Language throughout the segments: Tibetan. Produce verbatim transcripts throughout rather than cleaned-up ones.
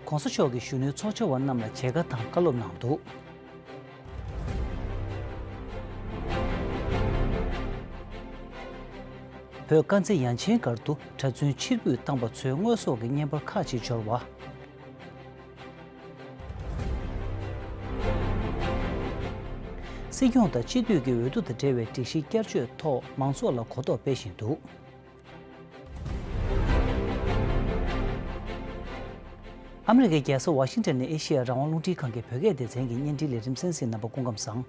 ༸གོང་ས་མཆོག་གིས་གཞོན་ནུའི་ཚོགས་བཅར་བ་རྣམས་ལ་མཇལ་ཁ་དང་བཀའ་སློབ་གནང་འདུག་བོད་དཀར་མཛེས་ཡང་ཆེན་སྒར་དུ་གྲྭ་བཙུན་ཕྱིར་འབུད་བཏང་པ་ཚོའི་དངོས་ཟོག་གི་བརྙན་པར་ཁག་ཅིག་འབྱོར་བ། སྲིད་སྐྱོང་དང་སྤྱི་འཐུས་ཀྱི་འོས་བསྡུ་དང་འབྲེལ་བའི་སྒྲིག་གཞི་བསྐྱར་བཅོས་ཐོག་མང་ཚོགས་ལ་གོ་རྟོགས་སྤེལ་བཞིན་འདུག་ཨ་མི་རི་ཀའི་རྒྱལ་ས་ཝ་ཤིང་ཊོན་ནས་ཨེ་ཤེ་ཡ་རང་དབང་རླུང་འཕྲིན་ཁང་གི་བོད་སྐད་སྡེ་ཚན་གྱི་བརྙན་འཕྲིན་ལས་རིམ་གསན་གཟིགས་རྣམ་པ་སྐུ་ཁམས་བཟང་།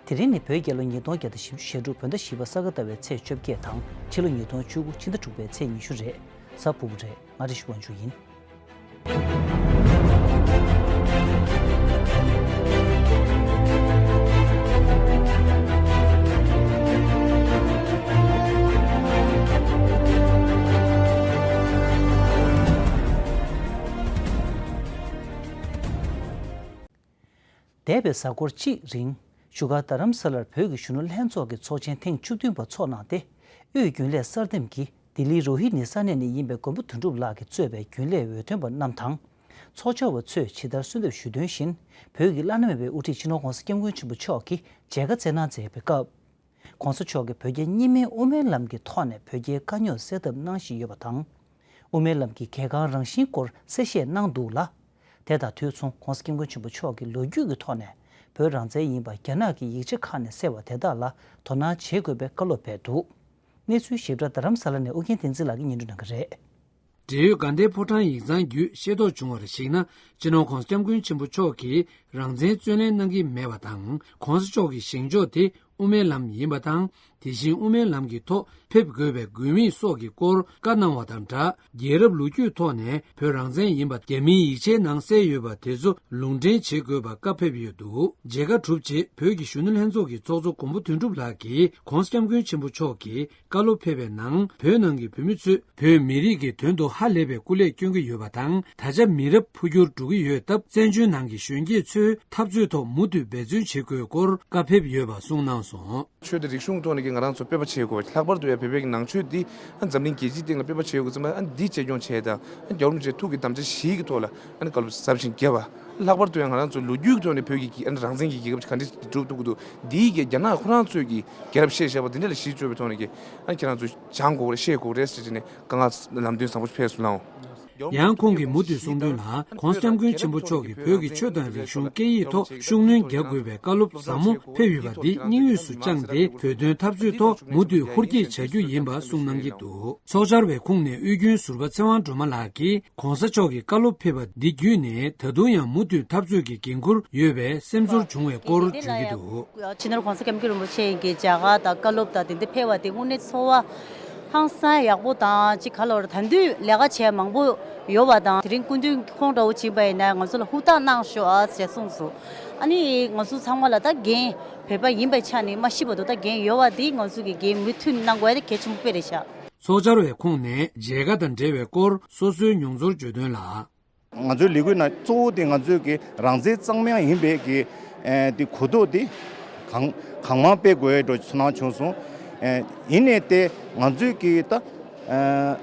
དེ་རིང་ནི་བོད་རྒྱལ་ལོ་ཉིས་སྟོང་བརྒྱ་དང་བཞི་བཅུ་ཞེ་དྲུག་བོད་ཟླ་བཞི་པ་ས་ག་ཟླ་བའི་ཚེས་བཅོ་བརྒྱད་དང་ཕྱི་ལོ་ཉིས་སྟོང་བཅུ་དགུ་ཕྱི་ཟླ་དྲུག་པའི་ཚེས་ཉི་ཤུ་རེད། གཟའ་ཕུར་བུ་རེད། ང་བཀྲ་ཤིས་དབང་ཕྱུག་ཡིན། འདས་པའི་གཟའ་འཁོར་གཅིག་རིང་བཞུགས་སྒར་རྡ་རམ་ས་ལར་བོད་ཀྱི་གཞོན་ནུ་ལྷན་ཚོགས་ཀྱི་ཚོགས་ཆེན་ཐེངས་བཅུ་བདུན་པ་འཚོགས་གནང་སྟེ། དབུས་རྒྱུན་ལས་གསར་འདེམས་ཀྱིས་ལྡི་ལིའི་རོ་ཧི་ནི་ས་གནས་ནས་ཡིན་པའི་མགོན་པོ་དོན་གྲུབ་ལགས་ཀྱིས་གཙོས་པའི་རྒྱུན་ལས་འོས་ཐོན་པ་རྣམས་དང་། ཚོགས་བཅར་བ་ཚོས་ཇི་ལྟར་གསོལ་འདེབས་ཞུས་དོན་བཞིན། བོད་ཀྱི་བླ་ན་མེད་པའི་དབུ་ཁྲིད་སྤྱི་ནོར་༸གོང་ས་༸སྐྱབས་མགོན་ཆེན་པོ་མཆོག་གིས་མཇལ་ཁ་བསྩལ་གནང་མཛད་པའི་སྐབས། ༸གོང་ས་མཆོག་གིས་བོད་རྒྱ་གཉིས་སྨན་དབུ་མའི་ལམ་གྱི་ཐོག་ནས་བོད་རྒྱའི་དཀའ་རྙོག་སེལ་ཐབས་གནང་བཞིན་ཡོད་པ་དང་། དབུ་མའི་ལམ་གྱི་གལ་འགངས་རང་བཞིན་སྐོར་གསལ་བཤད་གནང་འདུག་ལ། དེ་དང་དུས་མཚུངས་༸གོང་ས་༸སྐྱབས་མགོན་ཆེན་པོ་མཆོག་གིས་ལོ་རྒྱུས་ཀྱི་ཐོག་ནས་བོད་རང་བཙན་ཡིན་པ་རྒྱ་ནག་གི་ཡིག་ཆ་ཁག་ནས་གསལ་བ་དེ་དག་ལ་དོ་སྣང་བྱེད་དགོས་པའི་བཀའ་སློབ་སྤེལ་འདུག་གནས་ཚུལ་ཞིབ་ཕྲ་རྡ་རམ་ས་ལ་ནས་ཨུ་རྒྱན་བསྟན་འཛིན་ལགས་ཀྱིས་སྙན་སྒྲོན་གནང་གི་རེད། འབྲེལ་ཡོད་དགའ་ལྡན་ཕོ་བྲང་ཡིག་ཚང་བརྒྱུད་ཤེས་རྟོགས་བྱུང་བར་གཞིགས་ན། སྤྱི་ནོར་༸གོང་ས་༸སྐྱབས་མགོན་ཆེན་པོ་མཆོག་གིས་རང་བཙན་རྩོད་ལེན་གནང་གི་མེད་པ་དང་།༸གོང་ས་མཆོག་གི་བཞེངས་ཕྱོགས་དེ་དབུ་མའི་ལམ་ཡིན་པ་དང་། དེ་བཞིན་དབུ་མའི་ལམ་གྱི་ཐོག་ཕེབས་དགོས་པའི་དགོས་དམིགས་སོགས་ཀྱི་སྐོར་བཀའ་གནང་བ་དང་སྦྲགས། རྒྱལ་རབས་ལོ་རྒྱུས་ཐོག་ནས་བོད་རང་བཙན་ཡིན་པ་རྒྱ་མིའི་ཡིག་ཆའི་ནང་གསལ་ཡོད་པ་དེ་ཚོ་ལུང་འདྲེན་བྱེད་དགོས་པ་བཀའ་ཕེབས་ཡོད་འདུག་མཇལ་ཁ་གྲུབ་རྗེས་བོད་ཀྱི་གཞོན་ནུ་ལྷན་ཚོགས་ཀྱི་ཚོགས་གཙོ་མགོན་པོ་དོན་གྲུབ་ལགས་ཀྱིས་༸གོང་ས་༸སྐྱབས་མགོན་ཆེན་པོ་མཆོག་གི་བཀའ་སློབ་ཕེབས་པའི་ནང་། བོད་ནང་གི་བོད་མི་ཚོས་བོད་མི་རིགས་ཀྱི་དོན་དུ་ཧ་ལས་པའི་སྐུ་ལས་བསྐྱོན་གྱི་ཡོད་པ་དང་། ད་ཆ་མི་རབས་འཕོ་འགྱུར་འགྲོ་གི་ཡོད་སྟབས། བཙན་བྱོལ་ནང་གི་གཞོན་སྐྱེས་ཚོས་འཐབ་རྩོད་ཐོག་མུ་མཐུད་འབད་བརྩོན་བྱེད་དགོས་སྐོར་བཀའ་ཕེབས་ཡོད་པ་གསུངས་གནང་སོང་། ཆོས་དང་རིག་གཞུང་ཐོག་ནས་ཀྱི་ང་རང་ཚོ་སྤེལ་པ་བྱེད་དགོས་པ། ལྷག་པར་དུ་ཡང་བོད་པའི་ནང་ཆོས་འདི་འཛམ་གླིང་རྒྱལ་སྤྱིའི་སྟེང་ལ་སྤེལ་པ་བྱེད་དགོས་ཙམ་པ། འདི་གཅེས་སྐྱོང་བྱས་དང་རྒྱལ་བ་རིན་པོ་ཆེའི་ཐུགས་ཀྱི་དམ་བཅའ་བཞི་གི་ཐོག་ལ་བཀའ་སློབ་ཟབ་ཅིང་རྒྱས་པ། ལྷག་པར་དུ་ཡང་ང་རང་ཚོ་ལོ་རྒྱུས་ཀྱི་ཐོག་ནས་བོད་ཀྱི་རང་བཙན་གྱི་རྒྱལ་ཁབ་ཅིག་ག་འདྲ་སྒྲུབ་ཐུབ་ཀྱི་འདུག་འདིའི་གི་རྒྱ་ནག་ཁོ་རང་ཚོས་ཀྱི་རྒྱལ་རབས་བཤད་བཞག་པ་འདི་འདྲ་ལ་གཞི་བཅོལ་བའི་ཐོག་ནས་ཀྱི་ཨ་ཁྱེད་རང་ཚོ་སྦྱང་དགོས་རེད། ཤེས་དགོས་རེད་ཟེར་བྱས་ནས་བཀའ་མངགས་ལམ་སྟོན་བཟང་པོ་ཕེབས་སོང་ལགས། ཡང་ཁོང་གིས་མུ་མཐུད་གསུངས་དོན་ལ། ༸གོང་ས་༸སྐྱབས་མགོན་ཆེན་པོ་མཆོག་གིས་བོད་ཀྱི་ཆོས་དང་རིག་གཞུང་སྐད་ཡིག་ཐོག་ཤུགས་སྣོན་རྒྱག་དགོས་པའི་བཀའ་སློབ་ཟབ་མོ་ཕེབས་ཡོད་པ་འདི་སྙིང་དབུས་སུ་བཅངས་ཏེ། བོད་དོན་འཐབ་རྩོད་ཐོག་མུ་མཐུད་ཧུར་བསྐྱེད་བྱ་རྒྱུ་ཡིན་པ་གསུངས་གནང་གི་འདུག་ཚོགས་བཅར་བའི་ཁོངས་ནས་དབུས་རྒྱུན་ཟུར་པ་ཚེ་དབང་སྒྲོལ་མ་ལགས་ཀྱིས། ༸གོང་ས་མཆོག་གིས་བཀའ་སློབ་ཕེབས་པ་འདི་བརྒྱུད་ནས། ད་དུང་ཡང་མུ་མཐུད་འཐབ་རྩོད་ཀྱི་འགན་འཁུར་ཡོད་པའི་སེམས་ཚོར་བྱུང་བའི་སྐོར་བརྗོད་ཀྱི་འདུག་སྤྱི་ནོར་༸གོང་ས་༸སྐྱབས་མགོན་རིན་པོ་ཆེ་གི་མཇལ་ཁ་དང་བཀའ་སློབ་དང་དེ་འདྲ་ཕེབས་པ་དེ་དངོས་གནས་ཚོར་བ་ཧང་སང་ཡག་པོ་དང་། ཅིག་ག་ལབ་རེད། ད་དུང་ལས་ཀ་བྱེད་མང་པོ་ཡོད་པ་དང་། དེ་རིང་སྐུ་མདུན་ཁོང་འདྲ་བོ་ཕྱིན་པ་ཡིན་ན་ང་ཚོ་ལ་ཧུར་ཐག་གནང་ཤོག་ཨ་ཞེས་གསུངས་སོང་། ཨ་ནི་ང་ཚོ་ཚང་མ་ལ་ད་འགན་བོད་པ་ཡིན་པའི་ཆ་ནས་མ་ཤི་བར་དུ་ད་འགན་ཡོད་པ་འདི་ང་ཚོ་གི་འགན་མུ་མཐུད་གནང་དགོས་ཡ་དེ་གལ་ཆེན་པོ་དཔེ་རེད་ཤག་ཚོགས་བཅར་བའི་ཁོངས་ནས་མཇལ་ཁ་དང་འབྲེལ་བའི་སྐོར་སོ་སོའི་མྱོང་ཚོར་བརྗོད་དོན་ལ། ང་ཚོའི་ལས་འགུལ་ནང་གཙོ་བོ་དེ་ང་ཚོའི་གི་རང་བཙན་གཙང་མ་ཡིན་པའི་གི་ཨེ་དེ་གོ་རྟོགས་དེ་གང་གང་མང་སྤེལ་དགོས་འགྲོ་ཚོར་སྣང་བྱུང་སོང་། ཨེ་ཡིན་ནའི་དེ་ང་ཚོའི་གི་ད་ཨེ་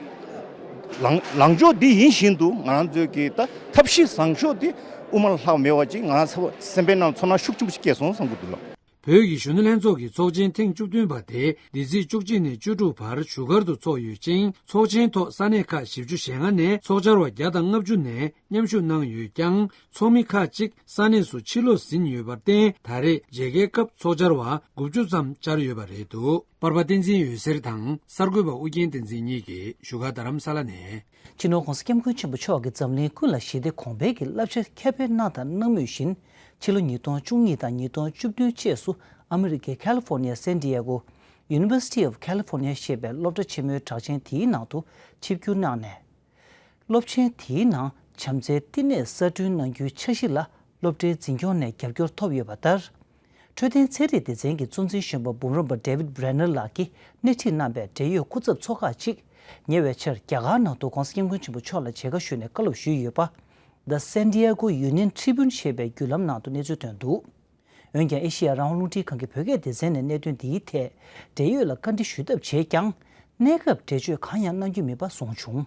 ལངས་ལངས་ཕྱོགས་འདི་ཡིན་བཞིན་དུ་ང་རང་ཚོའི་གི་ད་ཐབས་ཤེས་བཟང་ཕྱོགས་དེ་དབུ་མ་ལ་ལྷག་མེད་པ་ཅིག་ང་རང་ཚོ་སེམས་པའི་ནང་ཚོར་སྣང་ཤུགས་ཆེན་པོ་ཞིག་སྐྱེས་སོང་བསམ་གི་འདུག་ལགས། བོད་ཀྱི་གཞོན་ནུ་ལྷན་ཚོགས་ཀྱི་ཚོགས་ཆེན་ཐེངས་བཅུ་བདུན་པ་དེ་འདི་ཚེས་བཅུ་གཅིག་ནས་བཅུ་དྲུག་བར་བཞུགས་སྒར་དུ་འཚོགས་ཡོད་ཅིང་། ཚོགས་ཆེན་ཐོག་ས་གནས་ཁག་བཞི་བཅུ་ཞེ་ལྔ་ནས་ཚོགས་བཅར་བ་བརྒྱ་དང་ལྔ་བཅུ་ནས་མཉམ་ཞུགས་གནང་ཡོད་ཀྱང་། ཚོགས་མི་ཁག་ཅིག་ས་གནས་སུ་ཕྱིར་ལོག་ཟིན་ཡོད་པར་བརྟེན། ད་རེས་མཇལ་ཁའི་སྐབས་ཚོགས་བཅར་བ་དགུ་བཅུ་ཙམ་བཅར་ཡོད་པ་རེད་འདུག་པར་པ་བསྟན་འཛིན་འོད་ཟེར་དང་གསར་འགོད་པ་ཨུ་རྒྱན་བསྟན་འཛིན་གཉིས་ཀྱིས་བཞུགས་སྒར་རྡ་རམ་ས་ལ་ནས། སྤྱི་ནོར་༸གོང་ས་༸སྐྱབས་མགོན་ཆེན་པོ་མཆོག་གིས་འཛམ་གླིང་ཀུན་ལ་ཞི་བདེ་གོང་འཕེལ་གྱི་བསླབ་བྱ་ཁྱབ་སྤེལ་གནང་དང་གནང་མུས་བཞིན། ཕྱི་ལོ་ཉིས་སྟོང་བཅུ་གཉིས་དང་ཉིས་སྟོང་བཅུ་བདུན་བཅས་སུ་ཨ་མི་རི་ཀའི་ཁ་ལི་ཧྥོར་ནི་ཡ་སན་ཏི་ཡ་གོ་University of California ཞེས་པའི་སློབ་གྲྭ་ཆེན་མོའི་གྲགས་ཅན་དེའི་ནང་དུ་ཆིབས་བསྒྱུར་གནང་ནས། སློབ་ཆེན་དེའི་ནང་བྱམས་བརྩེའི་བསྟི་གནས་གསར་སྐྲུན་གནང་རྒྱུའི་འཆར་གཞི་ལ་སློབ་གྲྭའི་འཛིན་སྐྱོང་ནས་རྒྱབ་སྐྱོར་ཐོབ་ཡོད་པ་ལྟར། འཕྲོད་བསྟེན་ཚན་རིག་སྡེ་ཚན་གྱི་གཙོ་འཛིན་གཞོན་པ་འབུམ་རམས་པ་David Brenner ལགས་ཀྱིས་སྣེ་ཁྲིད་གནང་པའི་འབྲེལ་ཡོད་སྐུ་ཚབ་ཚོ་ཁག་ཅིག་ཉེ་བའི་ཆར་རྒྱ་གར་ནང་དུ་༸གོང་ས་༸སྐྱབས་མགོན་ཆེན་པོ་མཆོག་ལ་མཇལ་ཁ་ཞུས་ནས་བཀའ་སློབ་ཞུས་ཡོད་པ། The San Diego Union Tribune ཞེས་པའི་བརྒྱུད་ལམ་ནང་དུ་གནས་ཚུལ་ཐོན་འདུག་འོན་ཀྱང་ཨེ་ཤེ་ཡ་རང་དབང་རླུང་འཕྲིན་ཁང་གི་བོད་སྐད་སྡེ་ཚན་ནས་གནད་དོན་འདིའི་ཐད་འབྲེལ་ཡོད་ལ་བཀའ་འདྲི་ཞུ་ཐབས་བྱས་ཀྱང་། གནས་སྐབས་འགྲེལ་བརྗོད་གང་ཡང་གནང་རྒྱུ་མེད་པ་གསུངས་བྱུང་།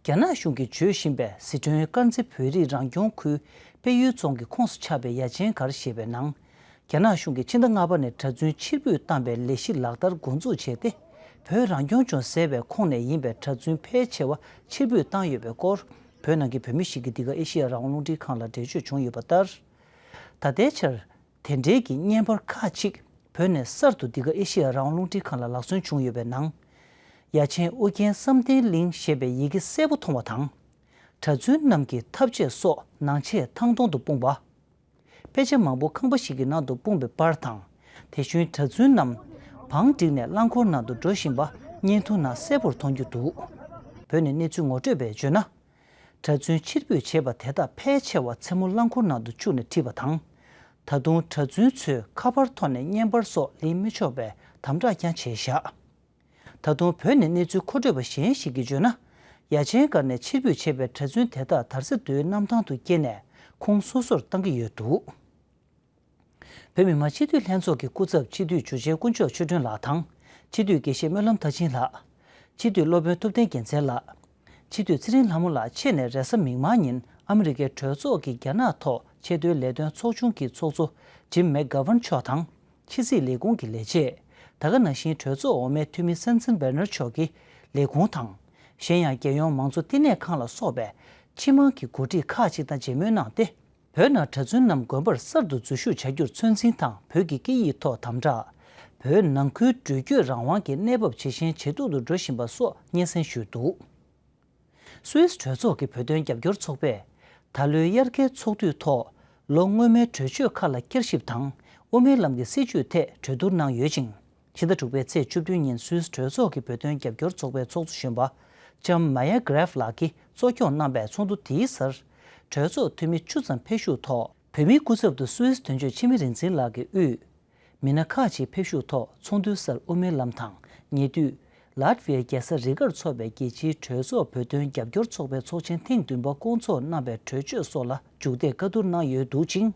རྒྱ་ནག་གཞུང་གིས་བྱོས་བཞིན་པའི་ཟི་ཁྲོན་དཀར་མཛེས་བོད་རིགས་རང་སྐྱོང་ཁུལ་དཔལ་ཡུལ་རྫོང་གི་ཁོངས་སུ་ཆགས་པའི་ཡ་ཆེན་སྒར་ཞེས་པའི་ནང་། རྒྱ་ནག་གཞུང་གིས་ཕྱི་ཟླ་ལྔ་པ་ནས་གྲྭ་བཙུན་ཕྱིར་འབུད་བཏང་བའི་ལས་གཞི་ལག་བསྟར་འགོ་འཛུགས་བྱས་ཏེ། བོད་རང་སྐྱོང་ལྗོངས་ཟེར་བའི་ཁོངས་ནས་ཡིན་པའི་གྲྭ་བཙུན་ཕལ་ཆེ་བ་ཕྱིར་འབུད་བཏང་ཡོད་པའི་སྐོར། བོད་ནང་གི་བོད་མི་ཞིག་གིས་འདི་ག་ཨེ་ཤེ་ཡ་རང་དབང་རླུང་འཕྲིན་ཁང་ལ་འགྲེལ་བརྗོད་བྱུང་ཡོད་པ་ལྟར། ད་ལྟའི་ཆར། དེ་འབྲེལ་གྱི་བརྙན་པར་ཁག་ཅིག་བོད་ནས་གསར་དུ་འདི་ག་ཨེ་ཤེ་ཡ་རང་དབང་རླུང་འཕྲིན་ཁང་ལ་ལག་སོན་བྱུང་ཡོད་པའི་ནང་། ཡ་ཆེན་ཨོ་རྒྱན་བསམ་གཏན་གླིང་ཞེས་པའི་ཡི་གེ་གསལ་པོ་མཐོང་བ་དང་། གྲྭ་བཙུན་རྣམས་ཀྱི་ཐབ་ཆས་སོགས་ནང་ཆས་ཐང་སྟོང་དུ་སྤུངས་པ། དཔེ་ཆ་མང་པོ་ཁང་པ་ཞིག་གི་ནང་དུ་སྤུངས་པའི་པར་དང་། དེ་བཞིན་གྲྭ་བཙུན་རྣམས་བང་བསྒྲིགས་ནས་རླངས་འཁོར་ནང་དུ་འགྲོ་བཞིན་པ་བརྙན་ཐུང་ནང་གསལ་པོར་མཐོང་རྒྱུ་འདུག་བོད་ནས་གནས་ཚུལ་ངོ་སྤྲོད་པས་བརྗོད་ན། གྲྭ་བཙུན་ཕྱིར་འབུད་བྱས་པ་དེ་དག་ཕལ་ཆེ་བ་མཚན་མོ་རླངས་འཁོར་ནང་དུ་བཅུག་ནས་ཁྲིད་པ་དང་། ད་དུང་གྲྭ་བཙུན་ཚོས་ཁ་པར་ཐོག་ནས་བརྙན་པར་སོགས་ལེན་མི་ཆོག་པའི་དམ་དྲག་ཀྱང་བྱས་བཞག་ད་དུང་བོད་ནས་གནས་ཚུལ་མཁོ་སྤྲོད་པ་གཞན་ཞིག་གིས་བརྗོད་ན། ཡ་ཆེན་སྒར་ནས་ཕྱིར་འབུད་བྱས་པའི་གྲྭ་བཙུན་དེ་དག་དར་རྩེ་མདོའི་གནམ་ཐང་དུ་སྐྱེལ་ནས་ཁོངས་སོ་སོར་བཏང་གི་ཡོད་འདུག་བོད་མི་མང་སྤྱི་འཐུས་ལྷན་ཚོགས་ཀྱི་སྐུ་ཚབ་སྤྱི་འཐུས་འཇུ་ཆེན་དཀོན་མཆོག་ཆོས་སྒྲོན་ལགས་དང་། སྤྱི་འཐུས་དགེ་བཤེས་སྨོན་ལམ་མཐར་ཕྱིན་ལགས། སྤྱི་འཐུས་སློབ་དཔོན་ཐུབ་བསྟན་རྒྱལ་མཚན་ལགས། སྤྱི་འཐུས་ཚེ་རིང་ལྷ་མོ་ལགས་ཆེད་ནས་རེས་གཟའ་མིག་དམར་ཉིན་ཨ་མི་རི་ཀའི་གྲོས་ཚོགས་ཀྱི་རྒྱ་ནག་ཐོག་ཆེས་མཐོའི་ལས་དོན་ཚོགས་ཆུང་གི་ཚོགས་གཙོ་ཇིམ་མེག་གྷ་ཝན་མཆོག་དང་། ཕྱི་སྲིད་ལས་ཁུངས་ཀྱི་ལས་བྱེད། ད་ག་ནང་བཞིན་གྲོས་ཚོགས་འོག་མའི་འཐུས་མི་སན་སན་བེར་ནར་མཆོག་གི་ལས་ཁུངས་དང་། གཞན་ཡང་། རྒྱལ་ཡོངས་མང་གཙོ་བསྟི་གནས་ཁང་ལ་སོགས་པའི་སྤྱི་དམངས་ཀྱི་འགོ་ཁྲིད་ཁག་ཅིག་དང་མཇལ་མོལ་གནང་སྟེ། བོད་ནང་གྲྭ་བཙུན་རྣམས་དགོན་པར་གསར་དུ་འཛུལ་ཞུགས་བྱ་རྒྱུར་ཚོད་འཛིན་དང་། བོད་ཀྱི་སྐད་ཡིག་ཐོག་དམ་དྲག་བོད་ནང་ཁུལ་འགྲུལ་སྐྱོད་རང་དབང་གི་གནས་བབ་ཇེ་ཞན་ཇེ་སྡུག་ཏུ་འགྲོ་བཞིན་པ་སོགས་སྙན་སེང་ཞུས་འདུག་སུད་སི་གྲོས་ཚོགས་ཀྱི་བོད་དོན་རྒྱབ་སྐྱོར་ཚོགས་པས། ད་ལོའི་དབྱར་ཁའི་ཚོགས་དུས་ཐོག་ལོ་སྔོན་མའི་གྲོས་ཆོད་ཁག་ལ་བསྐྱར་ཞིབ་དང་། དབུ་མའི་ལམ་གྱི་སྲིད་བྱུས་ཐད་གྲོས་བསྡུར་གནང་ཡོད་ཅིང་། ཕྱི་ཟླ་དྲུག་པའི་ཚེས་བཅུ་བདུན་ཉིན་སུད་སི་གྲོས་ཚོགས་ཀྱི་བོད་དོན་རྒྱབ་སྐྱོར་ཚོགས་པའི་ཚོགས་གཙོ་གཞོན་པ་ལྕམ་མ་ཡ་གྷ་རེ་ཕ་ལགས་ཀྱིས་གཙོ་སྐྱོང་གནང་པའི་ཚོགས་འདུ་དེའི་སར། གྲོས་ཚོགས་འཐུས་མི་བཅུ་ཙམ་ཕེབས་ཞུགས་ཐོག་བོད་མིའི་སྐུ་ཚབ་ཏུ་སུད་སི་དོན་གཅོད་འཆི་མེད་རིག་འཛིན་ལགས་ཀྱིས་དབུས། མི་སྣ་ཁག་ཅིག་ཕེབས་ཞུགས་ཐོག་ཚོགས་འདུའི་སར་དབུ་མའི་ལམ་དང་། ཉེ་དུས། ལཱཏ་ཝི་ཡའི་རྒྱལ་ས་རི་གར་འཚོགས་པའི་རྒྱལ་སྤྱིའི་གྲོས་ཚོགས་བོད་དོན་རྒྱབ་སྐྱོར་ཚོགས་པའི་ཚོགས་ཆེན་ཐེངས་བདུན་པ་བསྐོང་ཚོགས་གནང་བའི་གྲོས་ཆོད་སོགས་ལ་མཇུག་འདེད་བཀའ་བསྡུར་གནང་ཡོད་འདུག་ཅིང་།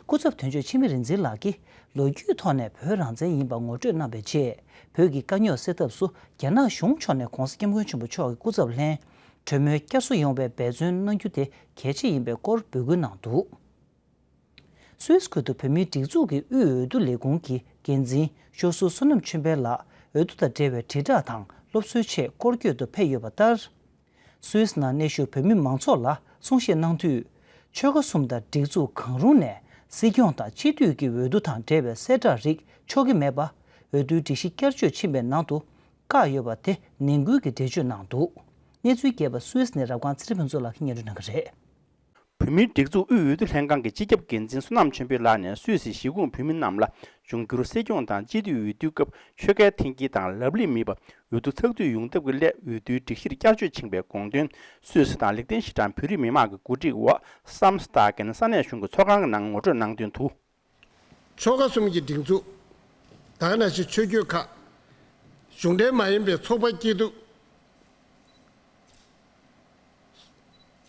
སྐུ་ཚབ་དོན་གཅོད་འཆི་མེད་རིག་འཛིན་ལགས་ཀྱིས་ལོ་རྒྱུས་ཐོག་ནས་བོད་རང་བཙན་ཡིན་པ་ངོ་སྤྲོད་གནང་བའི་རྗེས། བོད་ཀྱི་དཀའ་རྙོག་སེལ་ཐབས་སུ་རྒྱ་ནག་གཞུང་ཕྱོགས་ནས་༧གོང་ས་༧སྐྱབས་མགོན་ཆེན་པོ་མཆོག་གི་སྐུ་ཚབ་ལྷན། གྲོས་མོལ་བསྐྱར་གསོ་ཡོང་བའི་འབད་བརྩོན་གནང་རྒྱུ་དེ་གལ་ཆེ་ཡིན་པའི་སྐོར་འབོད་སྐུལ་གནང་འདུག་སུད་སི་ཁུལ་དུ་བོད་མིའི་སྒྲིག་འཛུགས་ཀྱི་དབུས་འོས་བསྡུ་ལས་ཁུངས་ཀྱི་འགན་འཛིན་ཤོག་ཟུར་བསོད་ནམས་ཆོས་འཕེལ་ལགས་འོས་བསྡུ་དང་འབྲེལ་བའི་དྲིལ་བསྒྲགས་དང་སློབ་གསོའི་ཆེད་སྐོར་སྐྱོད་དུ་ཕེབས་ཡོད་པ་ལྟར། སུད་སི་ནང་གནས་བཞུགས་བོད་མི་མང་ཚོགས་ལ་གསུང་བཤད་གནང་དུས། ཆོལ་ཁ་གསུམ་དང་སྒྲིག་འཛུགས་གང་རུང་ནས་སྲིད་སྐྱོང་དང་སྤྱི་འཐུས་ཀྱི་འོས་བསྡུ་དང་འབྲེལ་བའི་གསལ་བསྒྲགས་རིགས་ཆོག་གི་མེད་པ། འོས་བསྡུའི་སྒྲིག་གཞི་བསྐྱར་བཅོས་ཕྱིན་པའི་ནང་དུ་བཀག་ཡོད་པ་དེ་ནན་སྐུལ་གྱི་འགྲེལ་བརྗོད་གནང་འདུག་གནས་ཚུལ་རྒྱས་པ་སུད་སི་ནས་རབ་སྒང་ཚེ་རིང་ཕུན་ཚོགས་ལགས་ཀྱིས་སྙན་སྒྲོན་གནང་གི་རེད། བོད་མིའི་སྒྲིག་འཛུགས་དབུས་འོས་བསྡུ་ལྷན་ཁང་གི་སྤྱི་ཁྱབ་འགན་འཛིན་བསོད་ནམས་ཆོས་འཕེལ་ལགས་ནས་སུད་སི་གཞིས་ཁོངས་བོད་མི་རྣམས་ལ་འབྱུང་འགྱུར་སྲིད་སྐྱོང་དང་སྤྱི་འཐུས་འོས་བསྡུའི་སྐབས་ཆོལ་ཁའི་འཐེན་འཁྱེར་དང་ལབ་གླེང་མེད་པར་འོས་བསྡུ་ཚགས་ཚུད་ཡོང་ཐབས་ཀྱི་སླད་འོས་བསྡུའི་སྒྲིག་གཞིར་བསྐྱར་བཅོས་ཕྱིན་པའི་དགོངས་དོན་སུད་སི་དང་ལིག་ཏེན་ཤི་ཊན་བོད་རིགས་མི་མང་གི་གོ་སྒྲིག་འོག་སམ་སི་ཏཱ་གྷན་ས་གནས་གཞུང་གི་ཚོགས་ཁང་གི་ནང་ངོ་སྤྲོད་གནང་དོན་དུ། ཆོལ་ཁ་གསུམ་གྱི་སྒྲིག་འཛུགས། ད་ག་ནང་བཞིན་ཆོས་བརྒྱུད་ཁག་གཞུང་འབྲེལ་མ་ཡིན་པའི་ཚོགས་པ་སྐྱིད་སྡུག་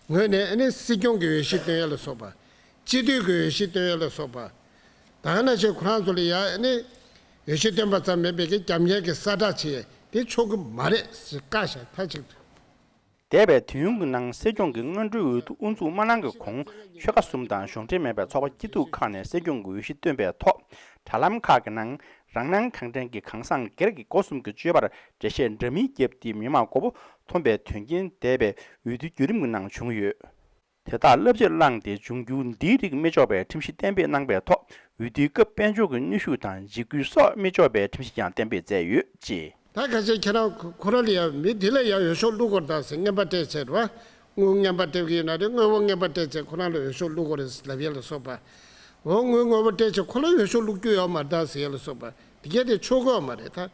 ངོས་ནས་ཨ་ནི་སྲིད་སྐྱོང་གི་འོས་གཞི་བཏོན་ཡ་ལ་སོགས་པ། སྤྱི་འཐུས་ཀྱི་འོས་གཞི་བཏོན་ཡ་ལ་སོགས་པ། ད་ག་ནང་བཞིན་ཁོ་རང་ཚོ་ལ་ཡ་ཨ་ནི་འོས་གཞི་བཏོན་པ་ཙམ་མིན་པའི་གི་རྒྱབ་གཉེར་གྱི་གསལ་བསྒྲགས་བྱེད་ཡ་དེ་ཆོག་གི་མ་རེད་ཟེར་བཀག་བཞག་མཐའ་གཅིག་ཏུ། འདས་པའི་དུས་ཡུན་གྱི་ནང་སྲིད་སྐྱོང་གི་སྔོན་འགྲོའི་འོས་བསྡུ་དབུ་འཛུགས་མ་གནང་གི་གོང་ཆོལ་ཁ་གསུམ་དང་གཞུང་འབྲེལ་མེད་པའི་ཚོགས་པ་སྐྱིད་སྡུག་ཁག་ནས་སྲིད་སྐྱོང་གི་འོས་གཞི་བཏོན་པའི་ཐོག་དྲ་ལམ་ཁག་གི་ནང་རང་སྣང་གང་དྲན་གྱིས་གང་བཟང་སྒེར་གྱི་སྒོ་གསུམ་གྱི་སྤྱོད་པར་འགྲེལ་བཤད་འདྲ་མིན་བརྒྱབ་སྟེ་མི་མང་མགོ་བོ་འཐོམ་པའི་དོན་རྐྱེན་འདས་པའི་འོས་བསྡུའི་བརྒྱུད་རིམ་གྱི་ནང་བྱུང་ཡོད། དེ་དག་བསླབ་བྱར་བླངས་ཏེ་འབྱུང་འགྱུར་འདིའི་རིགས་མི་ཆོག་པའི་ཁྲིམས་གཞི་གཏན་འབེབས་གནང་པའི་ཐོག་འོས་བསྡུའི་སྐབས་དཔལ་འབྱོར་གྱི་གནོན་ཤུགས་དང་འཇིགས་སྐུལ་སོགས་མི་ཆོག་པའི་ཁྲིམས་གཞི་ཀྱང་གཏན་འབེབས་མཛད་ཡོད་ཅེས། ད་ཁ་ཤས་ཁྱེད་རང་ཁོ་རང་ལ་ཡང་མི་འདི་ལ་ཡང་འོས་ཤོག་བླུག་དགོས་རེད་ད་ཟེར་རྔན་པ་སྤྲད་བྱས་རེད་བ། དངུལ་རྔན་པ་སྤྲད་ཀྱི་ཡོད་ན་རེད། དངོས་པོ་རྔན་པ་སྤྲད་བྱས་ཁོ་རང་ལ་འོས་ཤོག་བླུག་དགོས་རེད་ལབ་ཡ་ལ་སོགས་པ། འོ་དངུལ་དངོས་པོ་སྤྲད་བྱས་ཁོ་ལ་འོས་ཤོག་བླུག་རྒྱུ་ཡོད་མ་རེད་ད་ཟེར་ཡ་ལ་སོགས་པ་འདི་གས་དེ་ཆོག་གི་ཡོད་མ་རེད་ད།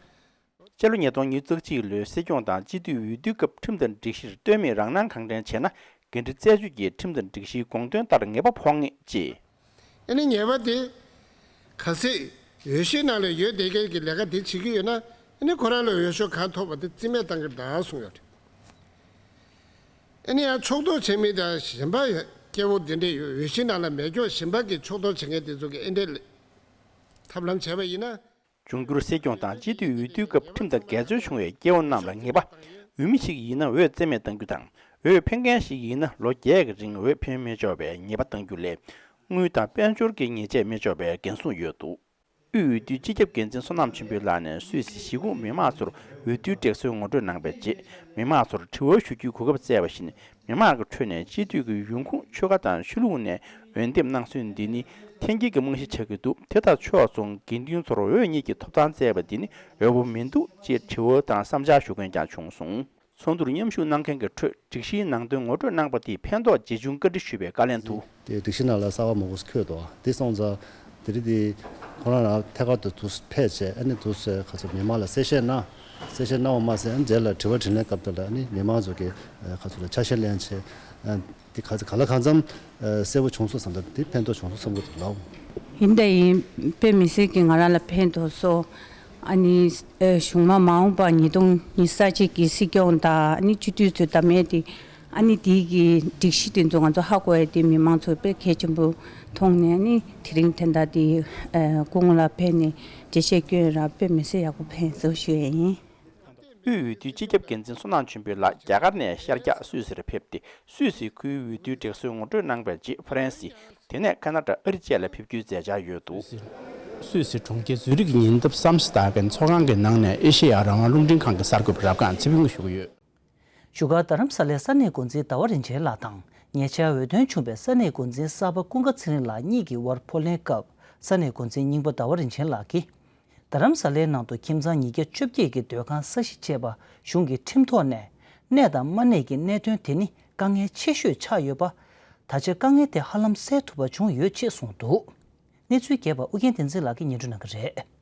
སྤྱི་ལོ་ཉིས་སྟོང་ཉི་ཤུ་རྩ་གཅིག་ལོའི་སྲིད་སྐྱོང་དང་སྤྱི་འཐུས་འོས་བསྡུའི་སྐབས་ཁྲིམས་དང་སྒྲིག་གཞིར་ལྟོས་མེད་རང་སྣང་གང་དྲན་བྱས་ན་འགན་འཁྲི་རྩད་གཅོད་ཀྱིས་ཁྲིམས་དང་སྒྲིག་གཞིའི་དགོངས་དོན་ལྟར་ཉེས་པ་ཕོག་ངེས་ཅེས། ཨ་ནི་ཉེས་པ་དེ། གལ་སྲིད་འོས་གཞིའི་ནང་ལ་ཡོད་བསྡད་མཁན་གྱི་ལས་ཀ་དེ་བྱེད་ཀྱི་ཡོད་ན་ཨ་ནི་ཁོ་རང་ལ་འོས་ཤོག་གང་ཐོབ་པ་དེ་རྩིས་མེད་བཏང་གི་རེད་ད་གསུངས་ཡོད་རེད། ཨ་ནི་ཡང་ཕྱོགས་གཏོགས་བྱེད་མི་དང་གཞན་པ་སྐྱེ་བོ་འདི་འདྲས་ཡོད་འོས་གཞིའི་ནང་ལ་མེད་ཀྱོག་གཞན་པ་གི་ཕྱོགས་གཏོགས་བྱེད་མཁན་དེ་ཚོ་གི་ཨེ་འདྲས་ཐབས་ལམ་བྱས་པ་ཡིན་ན། འབྱུང་འགྱུར་སྲིད་སྐྱོང་དང་སྤྱི་འཐུས་འོས་བསྡུའི་སྐབས་ཁྲིམས་དང་འགལ་འཛོལ་བྱུང་བའི་སྐྱེ་བོ་རྣམས་ལ་ངེས་པ། འོས་མི་ཞིག་ཡིན་ན་འོས་རྩིས་མེད་གཏང་རྒྱུ་དང་། འོས་འཕེན་མཁན་ཞིག་ཡིན་ན་ལོ་བརྒྱད་ཀྱི་རིང་འོས་འཕེན་མི་ཆོག་པའི་ཉེས་པ་གཏང་རྒྱུ་ལས། དངུལ་དང་དཔལ་འབྱོར་གྱི་ཉེས་ཆད་མི་ཆོག་པའི་འགན་སྲུང་ཡོད་འདུག་དབུས་འོས་བསྡུའི་སྤྱི་ཁྱབ་འགན་འཛིན་བསོད་ནམས་ཆོས་འཕེལ་ལགས་ནས་སུད་སི་གཞིས་ཁོངས་མི་མང་ཚོར་འོས་བསྡུའི་སྒྲིག་སྲོལ་ངོ་སྤྲོད་གནང་བའི་རྗེས། མི་མང་ཚོར་དྲི་བ་ཞུ་རྒྱུའི་གོ་སྐབས་བསྩལ་བ་བཞིན། མི་མང་གི་ཁྲོད་ནས་སྤྱི་འཐུས་ཀྱི་ཡོང་ཁུངས་ཆོལ་ཁ་དང་ཆོས་ལུགས་ནས་འོས་འདེམས་གནང་སྲོལ་འདི་ནི་འཐེན་འཁྱེར་གྱི་རྨང་གཞི་ཆགས་ཀྱི་འདུག་དེ་དང་ཕྱོགས་མཚུངས་དགེ་འདུན་ཚོར་འོས་གཉིས་ཀྱི་ཐོབ་ཐང་བསྩལ་བ་འདི་ནི་འོས་པ་མི་འདུག་ཅེས་དྲི་བ་དང་བསམ་འཆར་ཞུ་མཁན་ཀྱང་བྱུང་སོང་། ཚོགས་འདུར་མཉམ་ཞུགས་གནང་མཁན་གྱི་ཁྲོད་སྒྲིག་གཞིའི་ནང་དོན་ངོ་སྤྲོད་གནང་པ་དེས་ཕན་ཐོགས་ཇི་བྱུང་བཀའ་འདྲི་ཞུས་པའི་བཀའ་ལན་དུ། དེ་སྒྲིག་གཞི་ནང་ལ་གསར་པ་མང་པོ་ཞིག་འཁོད་འདུག་དེ་སོང་ཙང་དེ་རིང་དེ་ཁོ་རང་རང་ཐད་ཀར་དུ་དུ་ཕེབས་བྱས། ཨ་ནི་དུ་ཁ་ཚོ་མི་མང་ལ་གསལ་བཤད་གནང་། གསལ་བཤད་གནང་བ་མ་ཟད། ཨ་ནི་རྗེས་ལ་དྲི་བ་དྲིས་ལན་སྐབས་དེ་ལ་ཨ་ནི་མི་མང་ཚོ་གི་ཁ་ཚོ་ལ་ཆ་ཤས་ལེན་བྱས། དེ་ག་ག་ལ་གང་འཚམ་གསལ་པོ་བྱུང་སོང་བསམ་པ་དེ་ཕན་ཐོགས་བྱུང་སོང་བསམ་གྱི་འདུག་ལགས། ཡིན་ད་ཡིན། དཔེ་མི་སྲིད་ཀྱི་ང་རང་ལ་ཕན་ཐོགས་སོང་། ཨ་ནི་གཞུག་མ་མ་འོངས་པ་ཉིས་སྟོང་ཉི་ཤུ་རྩ་གཅིག་གི་སྲིད་སྐྱོང་དང་ཨ་ནི་སྤྱི་འཐུས་ཚོའི་བདམས་ཡས་དེ། ཨ་ནི་དེའི་གི་སྒྲིག་གཞི་དེ་ཚོ་ང་ཚོ་ཧ་གོ་ཡས་དེ་མི་མང་ཚོས་དཔེ་གལ་ཆེན་པོ་མཐོང་ནས། ཨ་ནི་དེ་རིང་དེ་འདྲ་དེ་སྐུ་ངོ་ལ་ཕེབས་ནས་འགྲེལ་བཤད་སྐྱོན་ར་དཔེ་མི་སྲིད་ཡག་པོ་ཕན་སོང་ཞུ་ཡས་ཡིན། དབུས་འོས་བསྡུའི་སྤྱི་ཁྱབ་འགན་འཛིན་བསོད་ནམས་ཆོས་འཕེལ་ལགས་རྒྱ་གར་ནས་ཤར་རྒྱག་སུད་སིར་ཕེབས་ཏེ། སུད་སི་ཁུལ་འོས་བསྡུའི་སྒྲིག་སྲོལ་ངོ་སྤྲོད་གནང་པའི་རྗེས་ཧྥ་རན་སི། དེ་ནས་ཁ་ན་ཌ། ཨ་རི་བཅས་ལ་ཕེབས་རྒྱུའི་མཛད་འཆར་ཡོད་འདུག་སུད་སི་གྲོང་ཁྱེར་ཛུ་རིག་ཉེ་འདབས་སམ་སི་ཏཱ་གན་ཚོགས་ཁང་གི་ནང་ནས་ཨེ་ཤེ་ཡ་རང་དབང་རླུང་འཕྲིན་ཁང་གི་གསར་འགོད་པ་རབ་སྒང་ཚེ་ཕུན་ཞུ་གི་ཡོད། བཞུགས་སྒར་རྡ་རམ་ས་ལའི་ས་གནས་འགོ་འཛིན་ཟླ་བ་རིན་ཆེན་ལགས་དང་། ཉེ་ཆར་འོས་ཐོན་བྱུང་བའི་ས་གནས་འགོ་འཛིན་གསར་པ་ཀུན་དགའ་ཚེ་རིང་ལགས་གཉིས་ཀྱི་དབར་ཕོག་ལེན་སྐབས། ས་གནས་འགོ་འཛིན་རྙིང་པ་ཟླ་བ་རིན་ཆེན་ལགས་ཀྱིས། རྡ་རམ་ས་ལའི་ནང་དུ་ཁྱིམ་ཚང་ཉིས་བརྒྱ་བཅོ་བརྒྱད་ཀྱི་སྡོད་ཁང་གསར་བཞེངས་བྱས་པ་གཞུང་གི་ཁྲིམས་ཐོག་ནས་གནས་དང་མ་གནས་ཀྱི་གནད་དོན་དེ་ནི་དཀའ་ངལ་ཆེ་ཤོས་ཆགས་ཡོད་པ། ད་ཆ་དཀའ་ངལ་དེ་ཧ་ལམ་སེལ་ཐུབ་པ་བྱུང་ཡོད་ཅེས་གསུངས་འདུག་གནས་ཚུལ་རྒྱས་པ་ཨུ་རྒྱན་བསྟན་འཛིན་ལགས་ཀྱིས་སྙན་སྒྲོན་གནང་གི་རེད།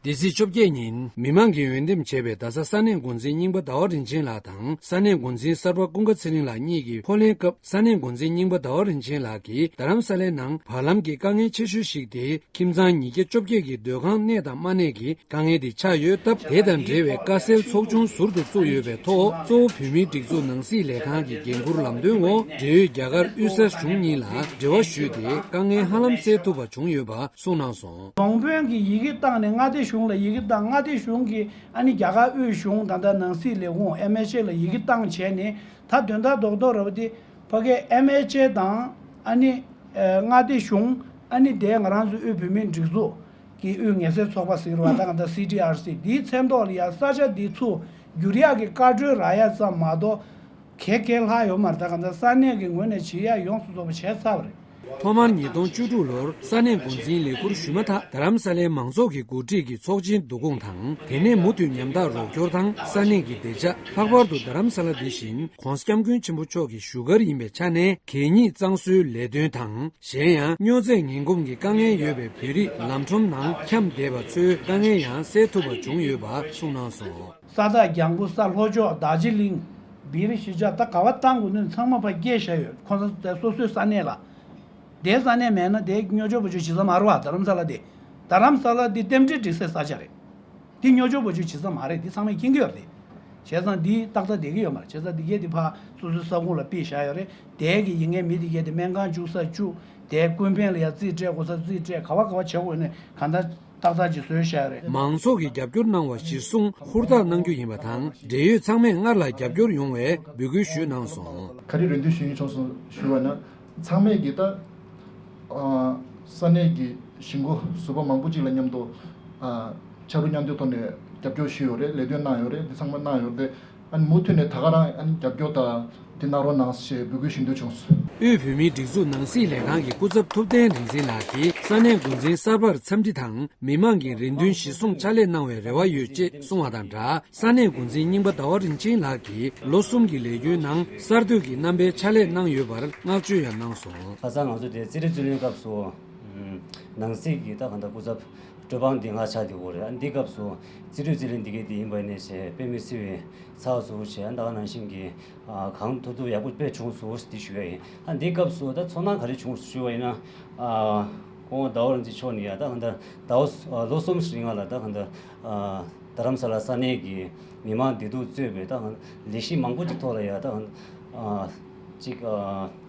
འདི་ཚེས་བཅོ་བརྒྱད་ཉིན་མི་མང་གིས་འོས་འདེམས་བྱས་པའི་རྡ་ས་ས་གནས་འགོ་འཛིན་རྙིང་པ་ཟླ་བ་རིན་ཆེན་ལགས་དང་ས་གནས་འགོ་འཛིན་གསར་པ་ཀུན་དགའ་ཚེ་རིང་ལགས་གཉིས་ཀྱི་ཕོག་ལེན་སྐབས། ས་གནས་འགོ་འཛིན་རྙིང་པ་ཟླ་བ་རིན་ཆེན་ལགས་ཀྱིས་རྡ་རམ་ས་ལའི་ནང་བར་ལམ་གྱི་དཀའ་ངལ་ཆེ་ཤོས་ཤིག་དེ། ཁྱིམ་ཚང་ཉིས་བརྒྱ་བཅོ་བརྒྱད་ཀྱི་སྡོད་ཁང་གནས་དང་མ་གནས་ཀྱི་དཀའ་ངལ་དེ་ཆགས་ཡོད་སྟབས། དེ་དང་འབྲེལ་བའི་དཀའ་སེལ་ཚོགས་ཆུང་ཟུར་དུ་བཙུགས་ཡོད་པའི་ཐོག་གཙོ་བོ་བོད་མིའི་སྒྲིག་འཛུགས་ནང་སྲིད་ལས་ཁང་གི་འགན་འཁུར་ལམ་སྟོན་འོག་འབྲེལ་ཡོད་རྒྱ་གར་དབུས་ས་གཞུང་གཉིས་ལ་འབྲེལ་བ་ཞུས་ཏེ། དཀའ་ངལ་ཧ་ལམ་སེལ་ཐུབ་པ་བྱུང་ཡོད་པ་གསུངས་གནང་སོང་། ལོང་པོན་གྱིས་ཡི་གེ་བཏང་ནས་མངའ་སྡེ་གཞུང་ལ་ཡི་གེ་བཏང་། མངའ་སྡེ་གཞུང་གིས་ཨ་ནི་རྒྱ་གར་དབུས་གཞུང་ད་ལྟ་ནང་སྲིད་ལས་ཁུངས་ཨེམ་ཨེཆ་ཨེ་ལ་ཡི་གེ་བཏང་བྱས་ནས། ད་དོན་དག་རྡོག་རྡོག་རེད་པ། དེ་ཕ་གའི་ཨེམ་ཨེཆ་ཨེ་དང་ཨ་ནི་མངའ་སྡེ་གཞུང་། ཨ་ནི་དེ་ང་རང་ཚོ་དབུས་བོད་མིའི་སྒྲིག་འཛུགས་ཀྱི་དབུས་ངལ་སེལ་ཚོགས་པ་ཟེར་བ། ད་ག་ད་སི་ཌི་ཨར་སི་འདིའི་མཚན་ཐོག་ལ་ཡ་ས་ཆ་འདི་ཚུར་བསྒྱུར་ཡག་གི་བཀའ་འཁྲོལ་རག་ཡ་ཙམ་མ་གཏོགས། གལ་གལ་ལྷག་ཡོད་མ་རེད། ད་ག་ད་ས་གནས་ཀྱི་ངོས་ནས་བྱེད་ཡ་ཡོངས་སུ་རྫོགས་པ་བྱས་ཚར་བ་རེད། ཐོག་མར་ཉིས་སྟོང་བཅུ་དྲུག་ལོར་ས་གནས་འགོ་འཛིན་ལས་ཁུར་ཞུས་མ་ཐག་རྡ་རམ་ས་ལའི་མང་ཚོགས་ཀྱི་འགོ་ཁྲིད་ཀྱི་ཚོགས་ཆེན་བསྡུ་སྐོང་དང་། དེ་ནས་མུ་མཐུད་ཉམ་ཐག་རོགས་སྐྱོར་དང་ས་གནས་ཀྱི་བདེ་འཇགས། ལྷག་པར་དུ་རྡ་རམ་ས་ལ་འདི་བཞིན་༸གོང་ས་༸སྐྱབས་མགོན་ཆེན་པོ་མཆོག་གི་བཞུགས་སྒར་ཡིན་པའི་ཆ་ནས། གད་སྙིགས་གཙང་བཟོའི་ལས་དོན་དང་། གཞན་ཡང་། སྨྱོ་རྫས་ངན་གོམས་ཀྱི་དཀའ་ངལ་ཡོད་པའི་བོད་རིགས་ལམ་ཁྲོམ་ནང་འཁྱམས་བསྡད་པ་ཚོའི་དཀའ་ངལ་ཡང་སེལ་ཐུབ་པ་བྱུང་ཡོད་པ་གསུངས་གནང་སོང་། ས་རྟགས་རྒྱང་བུ། ས་ལྷོ་ཕྱོགས་རྡོ་རྗེ་གླིང་། སྦིར་གཞིས་ཆགས། ད་ག་བ་བཏང་དགོས་ནི་ཚང་མ་ཕར་བསྐྱལ་བཞག་ཡོད། ཁོང་ཚོ་སོ་སོའི་ས་གནས་ལ། དེའི་ས་གནས་མེད་ན་དེ་སྨྱོ་ཆོས་པ་ཆོས་བྱེད་ས་མ་རེད་པ། རྡ་རམ་ས་ལ་དེ། རྡ་རམ་ས་ལ་དེ་རྟེན་འབྲེལ་སྒྲིག་སའི་ས་ཆ་རེད། དེ་སྨྱོ་ཆོས་པ་ཆོས་བྱེད་ས་མ་རེད། དེ་ཚང་མས་མཁྱེན་གྱི་ཡོད་རེད། བྱས་ཙང་འདི་ཏག་ཏག་བསྡད་ཀྱི་ཡོད་མ་རེད། བྱས་ཙང་འདི་གས་དེ་ཕར་སོ་སོའི་ས་ཁོངས་ལ་ཕུད་བཞག་ཡོད་རེད། དེ་གི་ཡིན་མཁན་མི་དེ་གས་དེ་སྨན་ཁང་བཅུག་ས་བཅུག་དེ་ཀུན་ཕན་ལ་ཡ་རྩིས་སྤྲད་དགོས་ས་རྩིས་སྤྲད། ག་བ་ག་བ་བྱེད་དགོས་ནས་གང་ལྟར་ཏག་ཏག་ཅིག་བཟོས་བཞག་ཡོད་རེད། མང་ཚོགས་ཀྱིས་རྒྱབ་སྐྱོར་གནང་བ་གཞིར་བཟུང་ཧུར་ཐག་གནང་རྒྱུ་ཡིན་པ་དང་། འབྲེལ་ཡོད་ཚང་མས་སྔར་ལ་རྒྱབ་སྐྱོར་ཡོང་བའི་འབོད་སྐུལ་ཞུས་གནང་སོང་། ག་རེ་རེ་འདུན་ཞུ་ཡིན་བྱུང་སོང་ཞུ་བ་ན། ཚང་མས་ཀྱི་ད། ཨ། ས་གནས་ཀྱི་གཞིས་འགོ་ཟུར་པ་མང་པོ་ཅིག་ལ་མཉམ་དུ། ཨ། ཕྱག་རོགས་མཉམ་འདེགས་ཐོག་ནས་རྒྱབ་སྐྱོར་ཞུས་ཡོད་རེད། ལས་དོན་གནང་ཡོད་རེད། འདི་ཚང་མ་གནང་ཡོད་རེད། ཨ་ནི་མུ་མཐུད་ནས་ད་ག་རང་ཨ་ནི་རྒྱབ་སྐྱོར་དང་འདི་གནང་རོགས་གནང་ཞེས་འབོད་སྐུལ་ཞུ་འདོད་བྱུང་སོང་། དབུས་བོད་མིའི་སྒྲིག་འཛུགས་ནང་སྲིད་ལས་ཁང་གི་སྐུ་ཚབ་ཐུབ་བསྟན་རིག་འཛིན་ལགས་ཀྱིས་ས་གནས་འགོ་འཛིན་གསར་པར་འཚམས་འདྲི་དང་། མི་མང་གི་རེ་འདུན་གཞིར་བཟུང་ཕྱག་ལས་གནང་བའི་རེ་བ་ཡོད་ཅེས་གསུངས་པ་དང་སྦྲགས། ས་གནས་འགོ་འཛིན་རྙིང་པ་ཟླ་བ་རིན་ཆེན་ལགས་ཀྱིས་ལོ་གསུམ་གྱི་ལས་རྒྱུན་ནང་གསར་གཏོད་ཀྱི་རྣམ་པའི་ཕྱག་ལས་གནང་ཡོད་པར་བསྔགས་བརྗོད་ཡང་གནང་སོང་། ཁ་སང་ང་ཚོ་དེ་རྩིས་སྤྲོད་རྩིས་ལེན་སྐབས་སུ། ནང་སྲིད་ཀྱི་ད་གང་ལྟར་སྐུ་ཚབ་སྤྲོད་དཔང་འདི་ང་ཆགས་བསྡད་ཡོད་རེད། ཨ་ནི་འདི་སྐབས་སུ་རྩིས་སྤྲོད་རྩིས་ལེན་འདི་གའི་འདི་ཡིན་པ་ནས་བྱས་དཔེ་མི་སྲིད་པའི་ཚགས་ཚུད་བྱས། ཨ་ནི་ད་ག་ནང་བཞིན་གྱི་གང་ཐུབ་ཐུབ་ཡག་པོ་དཔེ་བྱུང་སོང་འདི་ཞུ་ཡ་ཡིན། ཨ་ནི་འདི་སྐབས་སུ་ད་ཚོར་སྣང་ག་རེ་བྱུང་ཞུ་བ་ཡིན་ན། སྐུ་ངོ་ཟླ་བ་རིན་ཆེན་མཆོག་ནས་ཡ་ད་གང་ལྟར་ཟླ་བ་ལོ་གསུམ་རིང་ལ་ད་གང་ལྟར། རྡ་རམ་ས་ལ་ས་གནས་ཀྱི་མི་མང་བདེ་སྡུག་གཙོས་པའི་ད་ལས་གཞི་མང་པོ་ཅིག་ཐོག་ལ་ཡ་ད་ཅིག་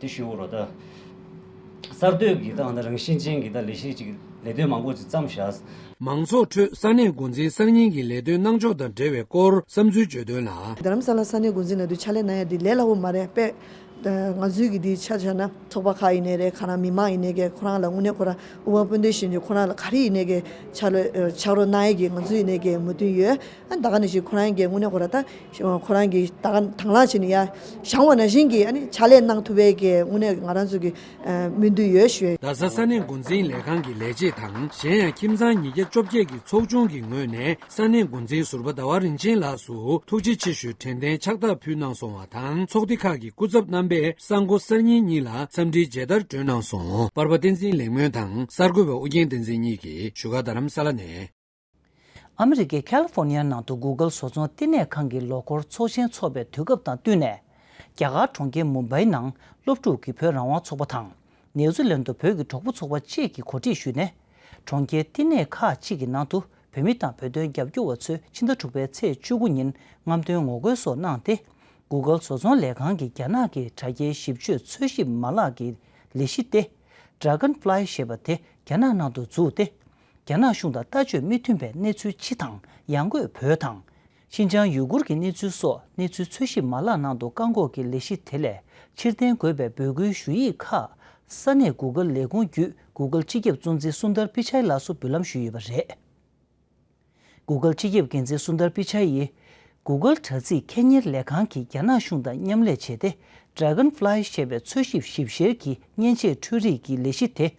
དེ་ཞུ་རོགས། ད་གསར་གཏོད་ཀྱི་ད་རང་བཞིན་ཅན་གྱི་ད་ལས་གཞི་ཅིག་ ལས་དོན་མང་པོ་ཅིག་བརྩམས་བཞག་མང་ཚོགས་ཁྲོད་ས་གནས་འགོ་འཛིན་གསར་རྙིང་གི་ལས་དོན་གནང་ཕྱོགས་དང་འབྲེལ་བའི་སྐོར་བསམ་ཚུལ་བརྗོད་དོན་ལ། རྡ་རམ་ས་ལ་ས་གནས་འགོ་འཛིན་ལབ་དུས་ཕྱག་ལས་གནང་ཡ་འདི་ལས་སླ་པོ་མ་རེད་པས། ང་ཚོའི་གི་འདི་ཆ་བཞག་ན་ཚོགས་པ་ཁག་ཡིན་ནའི་རེད། ཁ་རང་མི་མང་ཡིན་ནའི་གི་ཁོ་རང་ལ་དངོས་གནས་ཁོ་རང་དབུ་མ་སྤུན་ཟླ་ཞིག་ཁོ་རང་ལ་ག་རེ་ཡིན་ནའི་གི་ཕྱག་ལས་ཕྱག་རོགས་གནང་ཡ་གི་ང་ཚོ་ཡིན་ནའི་གི་མོས་མཐུན་ཡོད། ཨ་ད་ག་ནང་བཞིན་ཁོ་རང་གི་དངོས་གནས་ཁོ་རང་ད་ཁོ་རང་གི་ད་ག་དང་བླངས་བྱས་ནས་ཡ་བཞེངས་པ་ནང་བཞིན་གྱི་ཨ་ནི་ཕྱག་ལས་གནང་ཐུབ་པའི་གི་དངོས་གནས་ང་རང་ཚོ་གི་སྨོན་འདུན་ཡོད་ཞུ་ཡ། རྡ་ས་ས་གནས་འགོ་འཛིན་ལས་ཁང་གི་ལས་བྱེད་དང་གཞན་ཡང་ཁྱིམ་ཚང་ཉིས་བརྒྱ་བཅོ་བརྒྱད་ཀྱི་ཚོགས་ཆུང་གི་ངོས་ནས་ས་གནས་འགོ་འཛིན་ཟུར་པ་ཟླ་བ་རིན་ཆེན་ལགས་སུ་ཐུགས་རྗེ་ཆེ་ཞུའི་དྲན་རྟེན་ཕྱག་རྟགས་ཕུལ་གནང་སོང་བ་དང་། ཚོགས་སྡེ་ཁག་གི་སྐུ་ཚབ་རྣམ་པས་གསར་འགོད་གསར་རྙིང་གཉིས་ལ་འཚམས་འདྲིའི་མཇལ་དར་སྒྲོན་གནང་སོང་། པར་པ་བསྟན་འཛིན་ལེགས་སྨོན་དང་གསར་འགོད་པ་ཨུ་རྒྱན་བསྟན་འཛིན་གཉིས་ཀྱིས་བཞུགས་སྒར་རྡ་རམ་ས་ལ་ནས། ཨ་མི་རི་ཀའི་ཁ་ལི་ཧྥོར་ནི་ཡ་ནང་དུ་གུ་གལ་བཟོ་ཚོང་བསྟི་གནས་ཁང་གི་ལོ་འཁོར་ཚོགས་ཆེན་འཚོགས་པའི་དུས་སྐབས་དང་བསྟུན་ནས། རྒྱ་གར་གྲོང་ཁྱེར་མུམ་བྷའི་ནང་སློབ་ཕྲུག་གི་བོད་རང་དབང་ཚོགས་པ་དང་། ནེའུ་ཛི་ལན་དུ་བོད་ཀྱི་གྲོགས་པོ་ཚོགས་པ་བཅས་ཀྱིས་གོ་སྒྲིག་ཞུས་ནས། གྲོང་ཁྱེར་བསྟི་གནས་ཁག་ཅིག་གི་ནང་དུ་བོད་མི་དང་བོད་དོན་རྒྱབ་སྐྱོར་བ་ཚོས་ཕྱི་ཟླ་དྲུག་པའི་ཚེས་བཅུ་དགུ་ཉིན་རྔམ་སྟོན་ངོ་རྒོལ་སོགས་གནང་སྟེ། གུ་གལ་བཟོ་ཚོང་ལས་ཁང་གིས་རྒྱ་ནག་གི་དྲ་རྒྱའི་ཞིབ་དཔྱོད་འཚོལ་ཞིབ་མ་ལག་གི་ལས་གཞི་སྟེ། Dragonfly ཞེས་པ་དེ་རྒྱ་ནག་ནང་དུ་བཙུགས་ཏེ། རྒྱ་ནག་གཞུང་དང་ལྟ་སྤྱོད་མི་མཐུན་པའི་གནས་ཚུལ་སྤྱི་དང་ཡང་སྒོས་བོད་དང་། ཤིན་ཅང་ཡུ་གུར་གྱི་གནས་ཚུལ་སོགས་གནས་ཚུལ་འཚོལ་ཞིབ་མ་ལག་ནང་དུ་བཀག་འགོག་གི་ལས་གཞི་དེ་ལས་ཕྱིར་འཐེན་དགོས་པའི་འབོད་སྐུལ་ཞུ་ཡིག་ཁག་ས་གནས་གུ་གལ་ལས་ཁུངས་བརྒྱུད་གུ་གལ་སྤྱི་ཁྱབ་གཙོ་འཛིན་སུན་དར་པི་ཆའི་ལགས་སུ་འབུལ་ལམ་ཞུས་ཡོད་པ་རེད། གུ་གལ་སྤྱི་ཁྱབ་འགན་འཛིན་སུན་དར་པི་ཆའི་ཡིས། གུ་གལ་དྲ་ཚིགས་ཁེ་གཉེར་ལས་ཁང་གིས་རྒྱ་ནག་གཞུང་དང་མཉམ་ལས་བྱས་ཏེ། Dragonfly ཞེས་པའི་འཚོལ་ཞིབ་ཞིབ་བཤེར་གྱི་མཉེན་ཆས་འཕྲུལ་རིག་གི་ལས་གཞི་དེ།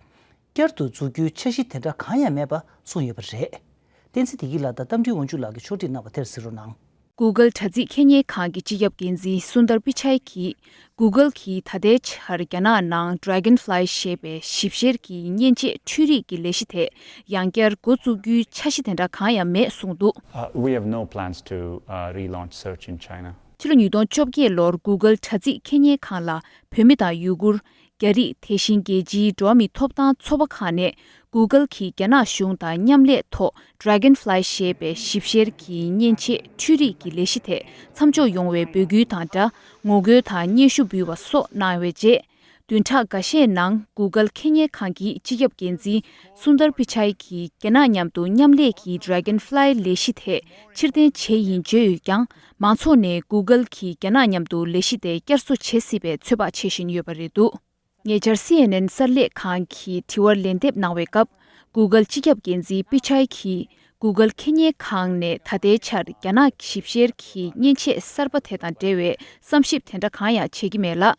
བསྐྱར་དུ་འཛུགས་རྒྱུའི་འཆར་གཞི་དེ་འདྲ་གང་ཡང་མེད་པ་གསུངས་ཡོད་པ་རེད། བསྟན་འཛིན་བདེ་སྐྱིད་ལགས་དང་རྟ་མགྲིན་དབང་ཕྱུག་ལགས་ཀྱིས་ཕྱོགས་སྒྲིག་གནང་བ་དེར་གཟིགས་རོགས་གནང་། གུ་གལ་དྲ་ཚིགས་ཁེ་གཉེར་ཁང་གི་སྤྱི་ཁྱབ་འགན་འཛིན་སུན་དར་པི་ཆའི་གིས། གུ་གལ་གྱིས་ད་ལྟའི་ཆར་རྒྱ་ནག་ནང་Dragonfly ཞེས་པའི་ཞིབ་བཤེར་གྱི་མཉེན་ཆས་འཕྲུལ་རིག་གི་ལས་གཞི་དེ་ཡང་བསྐྱར་འགོ་བཙུགས་རྒྱུའི་འཆར་གཞི་དེ་འདྲ་གང་ཡང་མེད་གསུངས་འདུག། Uh, we have no plans to, uh, relaunch search in China. ཕྱི་ལོ་ཉིས་སྟོང་བཅོ་བརྒྱད་ལོར་གུ་གལ་དྲ་ཚིགས་ཁེ་གཉེར་ཁང་ལ་བོད་མི་དང་ཡུ་གུར། རྒྱ་རིགས། དེ་བཞིན་རྒྱལ་སྤྱིའི་འགྲོ་བ་མིའི་ཐོབ་ཐང་ཚོགས་པ་ཁག་ནས་གུ་གལ་གྱིས་རྒྱ་ནག་གཞུང་དང་མཉམ་ལས་ཐོག་Dragonfly ཞེས་པའི་ཞིབ་བཤེར་གྱི་མཉེན་ཆས་འཕྲུལ་རིག་གི་ལས་གཞི་དེ་མཚམས་འཇོག་ཡོང་བའི་འབོད་སྐུལ་དང་སྦྲགས་ངོ་རྒོལ་དང་སྙན་ཞུ་འབུལ་བ་སོགས་གནང་བའི་རྗེས། བདུན་ཕྲག་འགའ་ཤས་ནང་གུ་གལ་ཁེ་གཉེར་ཁང་གི་སྤྱི་ཁྱབ་འགན་འཛིན་སུན་དར་པི་ཆའི་གིས་རྒྱ་ནག་མཉམ་དུ་མཉམ་ལས་ཀྱི་Dragonfly ལས་གཞི་དེ་ཕྱིར་འཐེན་བྱས་ཡིན་བརྗོད་ཡོད་ཀྱང་། མང་ཚོགས་ནས་གུ་གལ་གྱིས་རྒྱ་ནག་མཉམ་དུ་ལས་གཞི་དེ་བསྐྱར་གསོ་བྱེད་སྲིད་པའི་ཚོད་དཔག་བྱེད་བཞིན་ཡོད་པ་རེད་འདུག། ཉེ་ཆར་སི་ཨེན་ཨེན་གསར་ལས་ཁང་གིས་དྲི་བར་ལན་འདེབས་གནང་བའི་སྐབས། གུ་གལ་སྤྱི་ཁྱབ་འགན་འཛིན་པི་ཆའི་གིས། གུ་གལ་ཁེ་གཉེར་ཁང་ནས་ད་ལྟའི་ཆར་རྒྱ་ནག་ཞིབ་བཤེར་གྱི་མཉེན་ཆས་གསར་པ་དེ་དང་འབྲེལ་བའི་བསམ་ཞིབ་དེ་འདྲ་གང་ཡང་བྱེད་ཀྱི་མེད་ལ།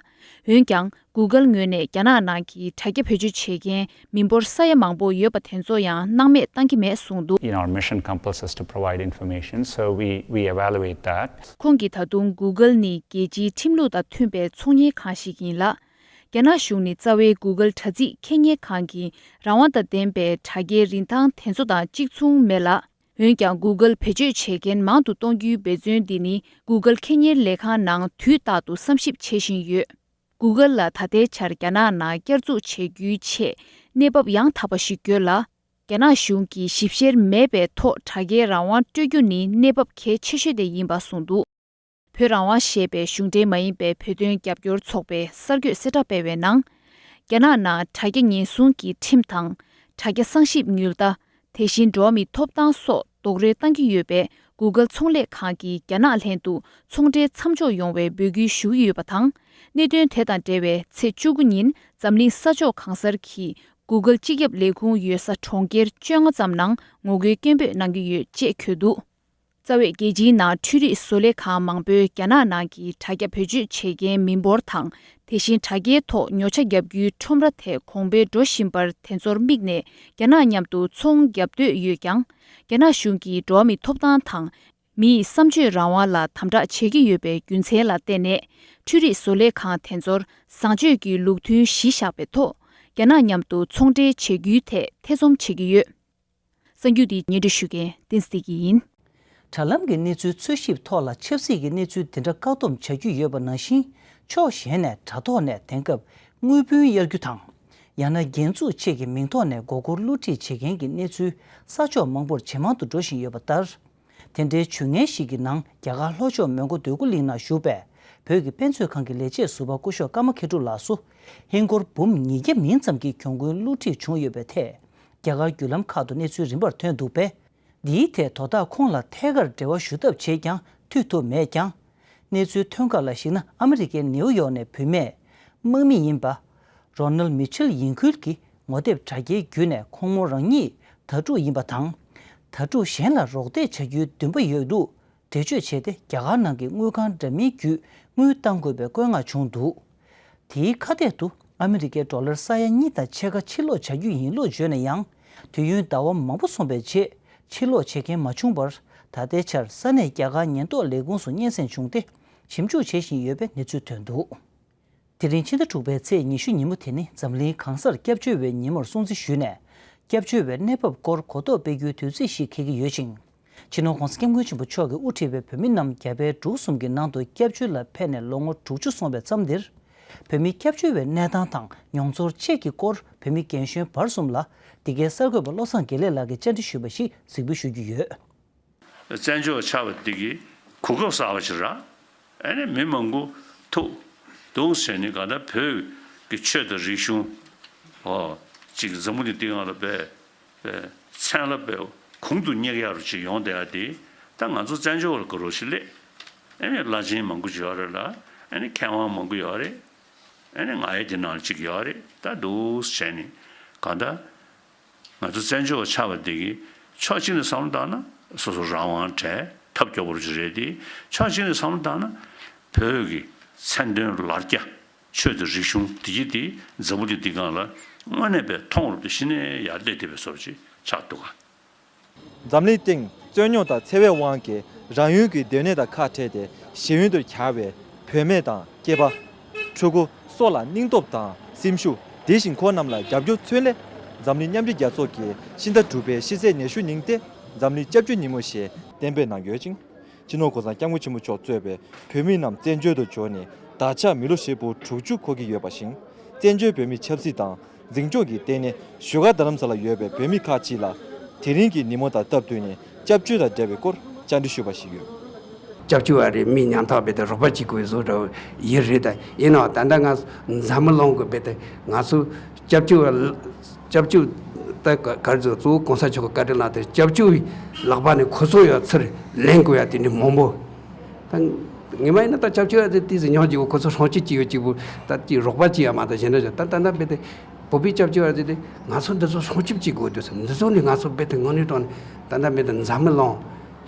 འོན་ཀྱང་། གུ་གལ་ངོས་ནས་རྒྱ་ནག་ནང་གི་དྲ་རྒྱ་བེད་སྤྱོད་བྱེད་མཁན་མི་འབོར་ས་ཡ་མང་པོ་ཡོད་པ་དེ་ཚོ་ཡང་སྣང་མེད་བཏང་གི་མེད་གསུངས་འདུག། You know, our mission compels us to provide information, so we, we evaluate that. ཁོང་གིས་ད་དུང་གུ་གལ་ནི་རྒྱལ་སྤྱིའི་ཁྲིམས་ལུགས་དང་མཐུན་པའི་ཚོང་གཉེར་ཁང་ཞིག་ཡིན་ལ། རྒྱ་ནག་གཞུང་ནི་རྩ་བའི་གུ་གལ་དྲ་ཚིགས་ཁེ་གཉེར་ཁང་གི་རང་དབང་དང་ལྡན་པའི་དྲ་རྒྱའི་རིན་ཐང་དེ་ཚོ་དང་གཅིག་མཚུངས་མེད་ལ། འོན་ཀྱང་གུ་གལ་བེད་སྤྱོད་བྱེད་མཁན་མང་དུ་གཏོང་རྒྱུའི་འབད་བརྩོན་འདི་ནི་གུ་གལ་ཁེ་གཉེར་ལས་ཁང་ནང་དུས་རྟག་ཏུ་བསམ་ཞིབ་བྱེད་བཞིན་ཡོད། གུ་གལ་ལ་ད་ལྟའི་ཆར་རྒྱ་ནག་ནང་བསྐྱར་འཛུགས་བྱེད་རྒྱུའི་ཆེད་གནས་བབ་ཡང་དག་པ་ཞིག་དགོས་ལ། རྒྱ་ནག་གཞུང་གིས་ཞིབ་བཤེར་མེད་པའི་ཐོག་དྲ་རྒྱའི་རང་དབང་སྤྲོད་རྒྱུ་ནི་གནས་བབ་གལ་ཆེ་ཤོས་དེ་ཡིན་པ་གསུངས་འདུག། བོད་རང་དབང་ཞེས་པའི་གཞུང་འབྲེལ་མ་ཡིན་པའི་བོད་དོན་རྒྱབ་སྐྱོར་ཚོགས་པས་གསར་འགོད་གསལ་བསྒྲགས་སྤེལ་བའི་ནང་། རྒྱ་ནག་ནང་དྲ་རྒྱ་ཉེན་སྲུང་གི་ཁྲིམས་དང་། དྲ་རྒྱ་གསང་ཞིབ་ཉུལ་ལྟ། དེ་བཞིན་འགྲོ་བ་མིའི་ཐོབ་ཐང་སོགས་རྡོག་རོལ་བཏང་གི་ཡོད་པས། གུ་གལ་ཚོང་ལས་ཁང་གིས་རྒྱ་ནག་ལྷན་དུ་ཚོང་འབྲེལ་མཚམས་འཇོག་ཡོང་བའི་འབོད་སྐུལ་ཞུ་གི་ཡོད་པ་དང་། གནད་དོན་དེ་དང་འབྲེལ་བའི་ཚེས་བཅུ་དགུ་ཉིན་འཛམ་གླིང་ས་ཕྱོགས་གང་སར་གྱི་གུ་གལ་སྤྱི་ཁྱབ་ལས་ཁུངས་ཡོད་ས་གྲོང་ཁྱེར་བཅོ་ལྔ་ཙམ་ནང་ངོ་རྒོལ་སྐད་འབོད་གནང་གི་ཡོད་ཅེས་འཁོད་འདུག། རྩ་བའི་རྒྱལ་སྤྱིའི་ནང་འཕྲུལ་རིག་བཟོ་ལས་ཁང་མང་པོས་རྒྱ་ནག་ནང་གི་དྲ་རྒྱ་བེད་སྤྱོད་བྱེད་མཁན་མི་འབོར་དང་། དེ་བཞིན་དྲ་རྒྱའི་ཐོག་ཉོ་ཆ་བརྒྱབ་རྒྱུའི་ཁྲོམ་ར་དེ་གོང་འཕེལ་འགྲོ་བཞིན་པར། དེ་ཚོར་དམིགས་ནས་རྒྱ་ནག་མཉམ་དུ་ཚོང་བརྒྱབ་འདོད་ཡོད་ཀྱང་། རྒྱ་ནག་གཞུང་གིས་འགྲོ་བ་མིའི་ཐོབ་ཐང་དང་། མིའི་བསམ་སྤྱོད་རང་དབང་ལ་དམ་དྲག་བྱེད་ཀྱི་ཡོད་པའི་རྒྱུ་མཚན་ལ་བརྟེན་ནས། འཕྲུལ་རིག་བཟོ་ལས་ཁང་དེ་ཚོར་བཟང་སྤྱོད་ཀྱི་ལུགས་མཐུན་གཞི་བཞག་པའི་ཐོག་རྒྱ་ནག་མཉམ་དུ་ཚོང་འབྲེལ་བྱེད་རྒྱུའི་ཐད་ཐེ་ཚོམ་བྱེད་ཀྱི་ཡོད། གསར་འགྱུར་འདི་སྙན་སྒྲོན་ཞུ་མཁན་བསྟན་འཛིན་བདེ་སྐྱིད་ཡིན། དྲ་ལམ་གྱི་གནས་ཚུལ་འཚོལ་ཞིབ་ཐོག་ལ་ཆབ་སྲིད་ཀྱི་གནས་ཚུལ་འདི་འདྲ་བཀག་སྡོམ་བྱ་རྒྱུ་ཡོད་པ་ནང་བཞིན། ཕྱོགས་གཞན་ནས་དྲ་ཐོག་ནས་དེང་སྐབས་དངུལ་བུན་གཡར་རྒྱུ་དང་། ཡང་ན་རྒྱན་འཛུགས་ཆེད་ཀྱི་མིང་ཐོག་ནས་མགོ་སྐོར་བསླུ་བྲིད་བྱེད་མཁན་གྱི་གནས་ཚུལ་ས་ཕྱོགས་མང་པོར་ཇེ་མང་དུ་འགྲོ་བཞིན་ཡོད་པ་ལྟར། དེ་འདྲའི་ཇུས་ངན་ཞིག་གི་ནང་རྒྱ་གར་ལྷོ་ཕྱོགས་མོན་གྷོ་འདོད་རྒུ་གླིང་ན་བཞུགས་པའི་བོད་ཀྱི་དཔེ་མཛོད་ཁང་གི་ལས་བྱེད་ཟུར་པ་སྐུ་ཞབས་ཀརྨ་མཁས་གྲུབ་ལགས་སུ། ཧིན་སྒོར་འབུམ་ཉིས་བརྒྱ་མིན་ཙམ་གྱི་གྱོང་གུན་བསླུ་བྲིད་བྱུང་ཡོད་པའི་ཐད། རྒྱ་གར་བརྒྱུད་ལམ་ཁག་ཏུ་གནས་ཚུལ་རིམ་པར་ཐོན་འདུག་པས། འདིའི་ཐད་དོ་བདག་ཁོང་ལ་ཐད་ཀར་འབྲེལ་བ་ཞུ་ཐབས་བྱས་ཀྱང་མཐུད་ཐུབ་མེད་ཀྱང་། གནས་ཚུལ་ཐོན་ཁག་ལ་གཞིགས་ན། ཨ་མི་རི་ཀའི་ནེའུ་ཡོག་ནས་བུད་མེད་དམག་མི་ཡིན་པ་རོ་ནལ་མི་ཆེལ་ཡིན་ཁུལ་གྱི་ངོ་དེབ་དྲ་རྒྱའི་བརྒྱུད་ནས་ཁོང་མོ་རང་ཉིད་དྭ་ཕྲུག་ཡིན་པ་དང་། དྭ་ཕྲུག་གཞན་ལ་རོགས་འདེགས་བྱ་རྒྱུའི་འདུན་པ་ཡོད་ལུགས་འགྲེལ་བརྗོད་བྱས་ཏེ། རྒྱ་གར་ནང་གི་དངུལ་ཁང་འདྲ་མིན་བརྒྱུད་དངུལ་གཏང་དགོས་པའི་བཀོད་མངགས་བྱུང་འདུག། དེའི་ཁ་གཏད་དུ་ཨ་མི་རི་ཀའི་ཌོ་ལར་ས་ཡ་གཉིས་དང་ཕྱེད་ཀ་ཕྱིར་སློག་བྱ་རྒྱུ་ཡིན་ལུགས་བརྗོད་ན་ཡང་། དུས་ཡུན་ཟླ་བ་མང་པོ་སོང་བའི་རྗེས་ཕྱིར་སློག་བྱེད་མཁན་མ་བྱུང་བར། ད་ལྟའི་ཆར་ས་གནས་རྒྱ་གར་ཉེན་རྟོག་ལས་ཁུངས་སུ་སྙན་སེང་བྱུང་སྟེ། ཞིབ་འཇུག་བྱེད་བཞིན་ཡོད་པའི་གནས་ཚུལ་ཐོན་འདུག། དེ་རིང་ཕྱི་ཟླ་དྲུག་པའི་ཚེས་ཉི་ཤུ་ཉིན་མོ་དེ་ནི་འཛམ་གླིང་གང་སར་སྐྱབས་བཅོལ་བའི་ཉིན་མོར་སྲུང་བརྩི་ཞུས་ནས། སྐྱབས་བཅོལ་བའི་གནས་བབ་སྐོར་གོ་རྟོགས་སྤེལ་རྒྱུའི་དུས་ཚིགས་ཤིག་འཁེལ་གྱི་ཡོད་ཅིང་། སྤྱི་ནོར་༸གོང་ས་༸སྐྱབས་མགོན་ཆེན་པོ་མཆོག་གིས་དབུ་ཁྲིད་པའི་བོད་མི་རྣམས་རྒྱ་བལ་འབྲུག་གསུམ་གྱི་ནང་དུ་སྐྱབས་བཅོལ་ལ་ཕེབས་ནས་ལོ་ངོ་དྲུག་ཅུ་སོང་བའི་མཚམས་འདིར། བོད་མི་སྐྱབས་བཅོལ་བའི་གནས་སྟངས་དང་མྱོང་ཚོར་བཅས་ཀྱི་སྐོར་བོད་མི་རྒན་གཞོན་བར་གསུམ་ལ་འདི་གའི་གསར་འགོད་པ་བློ་བཟང་དགེ་ལེགས་ལགས་ཀྱིས་བཅར་འདྲི་ཞུས་པ་ཞིག་གཟིགས་འབུལ་ཞུ་རྒྱུ་ཡོད། བཙན་བྱོལ་བ་ཆགས་པ་འདི་གི་གོ་སྐབས་གསར་པ་ཞིག་རེད། ཨ་ནི་མི་མང་པོ་ཐུག་འདུག་ཟེར་ནས། གང་ལྟར་བོད་ཀྱི་ཆོས་དང་རིག་གཞུང་ཨོ་ཅིག་འཛམ་བུ་གླིང་འདི་སྒང་ལ་བས་བས་མཚན་ལ་བས་གོང་དུ་སྙེག་ཡག་རུ་ཅིག་ཡོང་བསྡད་ཡ་དེ། ད་ང་ཚོ་བཙན་བྱོལ་བ་ལ་དགའ་རོགས་ཤིག་སླེབས། ཨ་ནི་བླ་ཆེན་མང་པོ་ཅིག་ཡོད་རེད་ལ། ཨ་ནི་མཁས་དབང་མང་པོ་ཡོད་རེད། ཨ་ནི་ང་ཡི་དེ་ནང་ཅིག་ཡོད་རེད། ད་འདུག་བྱས་ནས་གང་ལྟར་ང་ཚོ་བཙན་བྱོལ་བ་ཆགས་པ་འདི་གིས་ཕྱོགས་གཅིག་ནས་བསམ་བློ་བཏང་ན་སོ་སོ་རང་དབང་བྲལ་ཐབས་སྐྱོ་པོ་ཅིག་རེད་དེ། ཕྱོགས་གཅིག་ནས་བསམ་བློ་བཏང་ན་བོད་ཀྱི་མཚན་དོན་ལ་རྒྱ་ཆོས་དང་རིག་གཞུང་འདི་གི་དེ་འཛམ་བུ་གླིང་འདི་སྒང་ལ་དངོས་གནས་པའི་མཐོང་རུབ་ཏུ་གཞི་ནས་ཡར་སླེབས་བསྡད་པའི་བཟོ་འདྲ་ཅིག་ཆགས་འདུག་ག། འཛམ་གླིང་སྟེང་རྩོད་རྙོག་དང་འཚེ་བའི་དབང་གིས་རང་ཡུལ་གྱི་སྡོད་གནས་དང་ཁ་བྲལ་ཏེ་གཞན་ཡུལ་དུ་གྱར་བའི་བུད་མེད་དང་སྐྱེས་པ། ཕྲུ་གུ་སོགས་ལ་སྙིང་སྟོབས་དང་སེམས་ཤུགས། དེ་བཞིན་ཁོང་རྣམས་ལ་རྒྱབ་སྐྱོར་མཚོན་སླད། འཛམ་གླིང་མཉམ་འབྲེལ་རྒྱལ་ཚོགས་ཀྱིས་ཕྱི་ཟླ་དྲུག་པའི་ཕྱི་ཚེས་ཉི་ཤུ་ཉིན་ཏེ་འཛམ་གླིང་སྐྱབས་བཅོལ་ཉིན་མོ་ཞེས་གཏན་འབེབས་གནང་ཡོད་ཅིང་། སྤྱི་ནོར་༸གོང་ས་༸སྐྱབས་མགོན་ཆེན་པོ་མཆོག་གཙོས་པའི་བོད་མི་རྣམས་བཙན་བྱོལ་དུ་འབྱོར་ནས་ད་ཆ་མི་ལོ་ཧྲིལ་པོ་དྲུག་ཅུ་འཁོར་གྱི་ཡོད་པ་བཞིན། བཙན་བྱོལ་བོད་མིའི་ཆབ་སྲིད་དང་འཛིན་སྐྱོང་གི་ལྟེ་གནས་བཞུགས་སྒར་རྡ་རམ་ས་ལར་ཡོད་པའི་བོད་མི་ཁག་ཅིག་ལ་དེ་རིང་གི་ཉིན་མོ་དང་སྟབས་བསྟུན་ནས་སྐྱབས་བཅོལ་དང་འབྲེལ་བའི་སྐོར་བཅར་འདྲི་ཞུས་པ་ཞིག་ཡོད། སྐྱབས་བཅོལ་བ་རེད། མི་ཉམ་ཐག་རྦད་དེ་རོགས་པ་བྱེད་དགོས་བཟོ་འདྲ་ཡིན་རེད། ད་ཡིན་ནའང་ད་ལྟ་ང་འཛམ་གླིང་གི་རྦད་དེ་ང་ཚོ་སྐྱབས་བཅོལ་བ་སྐྱབས་བཅོལ་ད་ག་ག་རེ་ཟེར། གཙོ་བོ་གོང་ས་མཆོག་གི་བཀའ་དྲིན་ལ་དེ་སྐྱབས་བཅོལ་བའི་ལག་པ་ནས་ཁོ་ཚོ་ཡང་ཚུར་ལེན་དགོས་ཡ་དེ་འདྲ་མང་པོ། ད་ངེས་མ་ཡིན་ན་ད་སྐྱབས་བཅོལ་བ་དེ་ཏོག་ཙམ་ཉམས་ཀྱི་ཡོད། ཁོ་ཚོ་སྲུང་སྐྱོབ་ཀྱི་ཡོད་གཅིག་པུ། ད་ཅིག་རོགས་པ་བྱེད་ཡ་མ་གཏོགས་གཞན་འདྲ་ཅིག་ད་ད་ལྟ་རྦད་དེ་བོད་པའི་སྐྱབས་བཅོལ་བ་དེ་དེ་ང་ཚོ་འདི་ཚོ་སྲུང་སྐྱོབ་བྱེད་དགོས་འདུག་ཟེར། འདི་ཚོ་ནི་ང་ཚོ་རྦད་དེ་དངོས་གནས་དྲང་གནས་ད་ལྟ་རྦད་དེ་འཛམ་གླིང་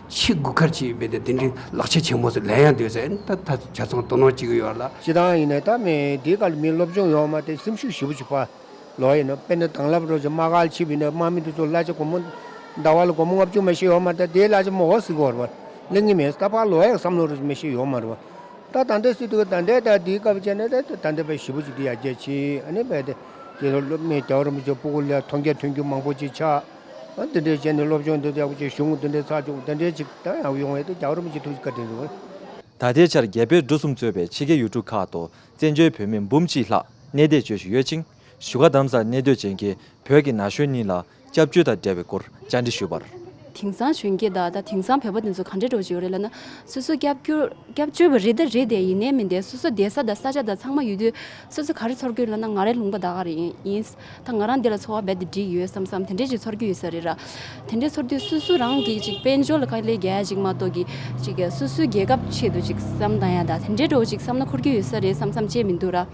ཆེས་དགོས་མཁོ་ཆེ་རྦད་དེ་དེ་འདྲའི་ལག་ཆ་ཆེན་པོ་ཟིག་ལེན་ཡ་འདུག་ཟེར། ད་ད་ཆ་ཚང་དོ་སྣང་བྱེད་ཀྱི་ཡོད་ལ། སྤྱིར་བཏང་ཡིན་ནའི་ད་མི་འདིའི་སྐབས་ལ་མི་སློབ་སྦྱོང་ཡོད་མ་དེ་སེམས་ཤུགས་ཞེ་པོ་ཅིག་སྤར་ལོ་ཡིན་ནོ། དཔེར་ན་དང་བླངས་རོགས་ཀྱི་དམག་སྒར་ཆིབས་ཡིན་ནའི་དམག་མི་འདི་ཚོ་གླ་ཆ་སྒོར་མོ་ཟླ་བ་ལ་སྒོར་མོ་ལྔ་བཅུ་མ་ཤེས་ཡོད་མ་རེད། ད་དེའི་གླ་ཆ་མང་པོ་ཟིག་གོ་རེད་པ། ལེན་གྱི་མེད། ད་ཕར་ལོག་ཡག་བསམ་བློ་རེ་མ་ཤེས་ཡོད་མ་རེད་པ། ད་ད་ལྟའི་སྲིད་དུས་ད་ལྟའི་ད་དེའི་སྐབས་བྱས་ན་ད་ད་ལྟའི་བས་ཞེ་པོ་ཅིག་དེ་ཡར་རྒྱས་ཕྱིན། ཨ་ནི་བས་དེ་དེ་ལ་སློབ་མའི་རྒྱལ་བ་རིན་པོ་ཆེ་སྤུ་གུ་ལ་མཐོང་རྒྱ་ཐོན་རྒྱུ་མང་པོ་ཅིག་ཆགས། ཨ་དེ་འདྲས་བྱས་ནས་སློབ་སྦྱོང་འདི་ཡག་པོ་ཅིག་གཞུང་འདི་འདྲས་ཚགས་ཆུང་དེ་འདྲས་ཅིག་ད་ཡག་ཡོང་བས་དེ་རྒྱལ་བ་རིན་པོ་ཆེ་ཐུགས་རྗེ་བཀའ་དྲིན་རེད། ད་ལྟའི་ཆར་རྒྱ་བལ་འབྲུག་གསུམ་གཙོས་པའི་ཕྱི་རྒྱལ་ཡུལ་གྲུ་ཁག་ཏུ་བཙན་བྱོལ་བོད་མི་འབུམ་གཅིག་ལྷག་གནས་བསྡད་བྱོས་བཞིན་ཡོད་ཅིང་། བཞུགས་སྒར་རྡ་རམ་ས་ལར་གནས་སྡོད་བྱེད་མཁན་བོད་ཀྱི་ན་གཞོན་གཉིས་ལ་སྐྱབས་བཅོལ་དང་འབྲེལ་བའི་སྐོར་བཅར་འདྲི་ཞུས་པར། དེང་སང་གཞོན་སྐྱེས་དང་ད་དེང་སང་བོད་པ་དེ་ཚོ་ག་འདྲས་འགྲོ་བཞིན་ཡོད་རེད་ལབ་ན། སོ་སོ་སྐྱབས་བཅོལ་སྐྱབས་བཅོལ་བ་རེད་ད་རེད་དེ། ཡིན་ནའི་མིན་ཏེ་སོ་སོ་བསྡད་ས་དང་ས་ཆ་དང་ཚང་མ་ཡོད་དུས། སོ་སོ་ག་རེ་ཚོར་གྱི་ཡོད་ལབ་ན། ང་རའི་ལུང་པ་ད་ག་རེ་ཡིན་ཡིན། ད་ང་རང་འདི་ལ་འཚོ་བ་རྦད་དེ་འགྲིག་ཡོད་བསམ་བསམ་དེ་འདྲས་ཅིག་ཚོར་གྱི་ཡོད་ས་རེད་ར། དེ་འདྲས་ཚོར་དུས་སོ་སོ་རང་གིས་ཅིག་དཔལ་འབྱོར་ལ་དཀའ་ལས་རྒྱག་ཡ་ཅིག་མ་གཏོགས་ཀྱི་ཅིག་སོ་སོའི་རྒྱལ་ཁབ་ཆེད་དུ་ཅིག་བསམ་བཏང་ཡ་ད་དེ་འདྲས་འདྲ་བོ་ཅིག་བསམ་ན་འཁོར་གྱི་ཡོད་ས་རེད་བསམ་བསམ་བྱས་མི་འདུག་ར།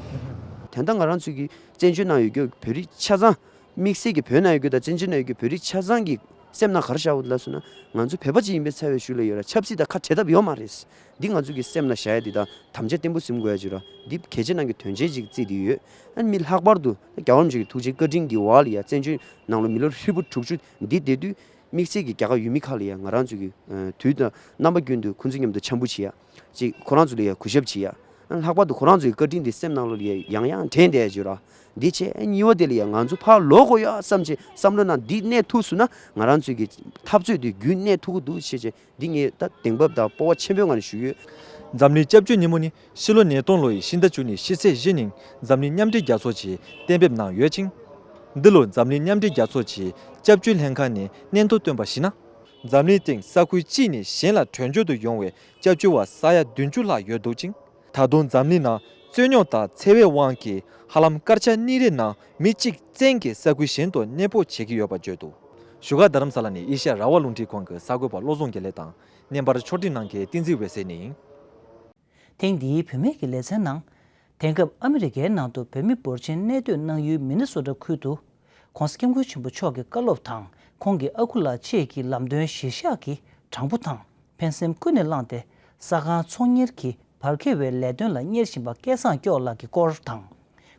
ད་ལྟ་ང་རང་ཚོ་གི་བཙན་བྱོལ་ནང་ཡོད་རྒྱུ་བོད་རིགས་ཆ་ཚང་། དམིགས་བསལ་གྱི་བོད་ནང་ཡོད་རྒྱུ་དང་བཙན་བྱོལ་ནང་ཡོད་རྒྱུ་བོད་རིགས་ཆ་ཚང་གི་སེམས་ནང་ག་རེ་བཞག་ཡོད་ལབ་སོང་ན། ང་ཚོ་བོད་པ་ཅིག་ཡིན་པའི་ཚ་བའི་ཤུགས་ལ་ཡོད་ར། ཆབ་སྲིད་དང་ཁ་བྲལ་ཐབས་ཡོད་མ་རེད། འདི་ང་ཚོ་གི་སེམས་ལ་བཞག་ཡ་འདི་དང་དམ་བཅའ་བརྟན་པོ་ཟིན་དགོས་ཡ་ཅིག་ར། འདི་གལ་ཆེ་ནང་གི་དོན་ཆེན་ཅིག་བརྩིས་བསྡད་ཡོད། ཨ་ནི་མི་ལྷག་པར་དུ་རྒྱལ་བ་རིན་པོ་ཆེ་གི་ཐུགས་རྗེ་བཀའ་དྲིན་གྱི་འོག་ལ་ཡ་བཙན་བྱོལ་ནང་ལོ་མི་ལོ་ཧྲིལ་པོ་དྲུག་ཅུ་འདི་བསྡད་དུས། དམིགས་བསལ་གྱི་རྒྱ་གར་ཡུལ་མི་ཁག་ལ་ཡང་ང་རང་ཚོ་གི་ཨ་དུས་དང་རྣམ་པ་ཀུན་ཏུ་ཁོང་ཚོ་མཉམ་དུ་འཆམ་པོ་བྱེད་ཡ། ཅིག་ཁོ་རང་ཚོ་ལ་ཡང་གུས་ཞབས་བྱེད་ཡ། ཨ་ལྷག་པར་དུ་ཁོ་རང་ཚོ་གི་བཀའ་དྲིན་དེ་སེམས་ནང་ལོགས་ལ་ཡང་ཡང་ཡང་དྲན་བསྡད་ཡ་ཅིག་ཡོད་ར། འདི་བྱས་ཨ་གཉིས་པ་དེ་ལ་ཡང་ང་ཚོ་ཕར་ལོག་དགོས་ཡ་བསམ་བྱས་བསམ་བློ་ནང་འདི་གནས་ཐུབ་སོང་ན་ང་རང་ཚོ་གི་འཐབ་རྩོད་དེ་རྒྱུན་གནས་ཐུབ་ཀྱི་འདུག་བྱས་བྱས། འདི་ངས་ད་གདེང་འབབ་དང་སྤོབས་པ་ཆེན་པོའི་ངང་ནས་ཞུ་གི་ཡོད། འཛམ་གླིང་སྐྱབས་བཅོལ་ཉིན་མོ་ནི་ཕྱི་ལོ་ཉིས་སྟོང་ལོ་ཡི་ཕྱི་ཟླ་བཅུ་གཉིས་ཕྱི་ཚེས་བཞི་ཉིན་འཛམ་གླིང་མཉམ་འབྲེལ་རྒྱལ་ཚོགས་ཀྱིས་གཏན་འབེབས་གནང་ཡོད་ཅིང་། འདི་ལོ་འཛམ་གླིང་མཉམ་འབྲེལ་རྒྱལ་ཚོགས་ཀྱི་སྐྱབས་བཅོལ་ལྷན་ཁང་ནས་སྙན་ཐོ་བཏོན་པར་གཞིགས་ན། འཛམ་གླིང་སྟེང་ས་ཁུལ་གཅིག་ནས་གཞན་ལ་བྲོས་བྱོལ་དུ་ཡོང་བའི་སྐྱབས་བཅོལ་བ་ས་ཡ་བདུན་ཅུ་ལྷག་ཡོད་འདུག་ཅིང་། ད་དུང་འཛམ་གླིང་ནང་རྩོད་རྙོག་དང་འཚེ་བའི་དབང་གིས་ཧ་ལམ་སྐར་ཆ་གཉིས་རེའི་ནང་མི་གཅིག་བཙན་གྱིས་ས་ཁུལ་གཞན་དུ་གནས་སྤོ་བྱེད་ཀྱི་ཡོད་པ་བརྗོད་འདུག་བཞུགས་སྒར་རྡ་རམ་ས་ལ་ནས་ཨེ་ཤ་ཡ་རང་དབང་རླུང་འཕྲིན་ཁང་གི་གསར་འགོད་པ་བློ་བཟང་དགེ་ལེགས་དང་། བརྙན་པར་ཕྱོགས་སྒྲིག་གནང་མཁན་བསྟན་འཛིན་འོད་ཟེར་ནས། ཐེངས་འདིའི་བུད་མེད་ཀྱི་ལེ་ཚན་ནང་། དེང་སྐབས་ཨ་མི་རི་ཀའི་ནང་དུ་བོད་མི་འབོར་ཆེན་གནས་སྡོད་གནང་ཡུལ་མི་ནི་སོ་ཊ་ཁུལ་དུ། ༸གོང་ས་༸སྐྱབས་མགོན་ཆེན་པོ་མཆོག་གི་བཀའ་སློབ་དང་ཁོང་གི་ཨ་ཁུ་ལགས་བཅས་ཀྱི་ལམ་སྟོན་གཞིར་བཞག་གིས་དྲང་པོ་དང་ཕན་སེམས་ཀུན་ནས་བསླངས་ཏེ། ས་ཁང་ཚོང་གཉེར་གྱི་བར་ཁེ་བའི་ལས་དོན་ལ་གཉེར་བཞིན་པ་སྐལ་བཟང་སྐྱོགས་ལགས་ཀྱི་སྐོར་དང་།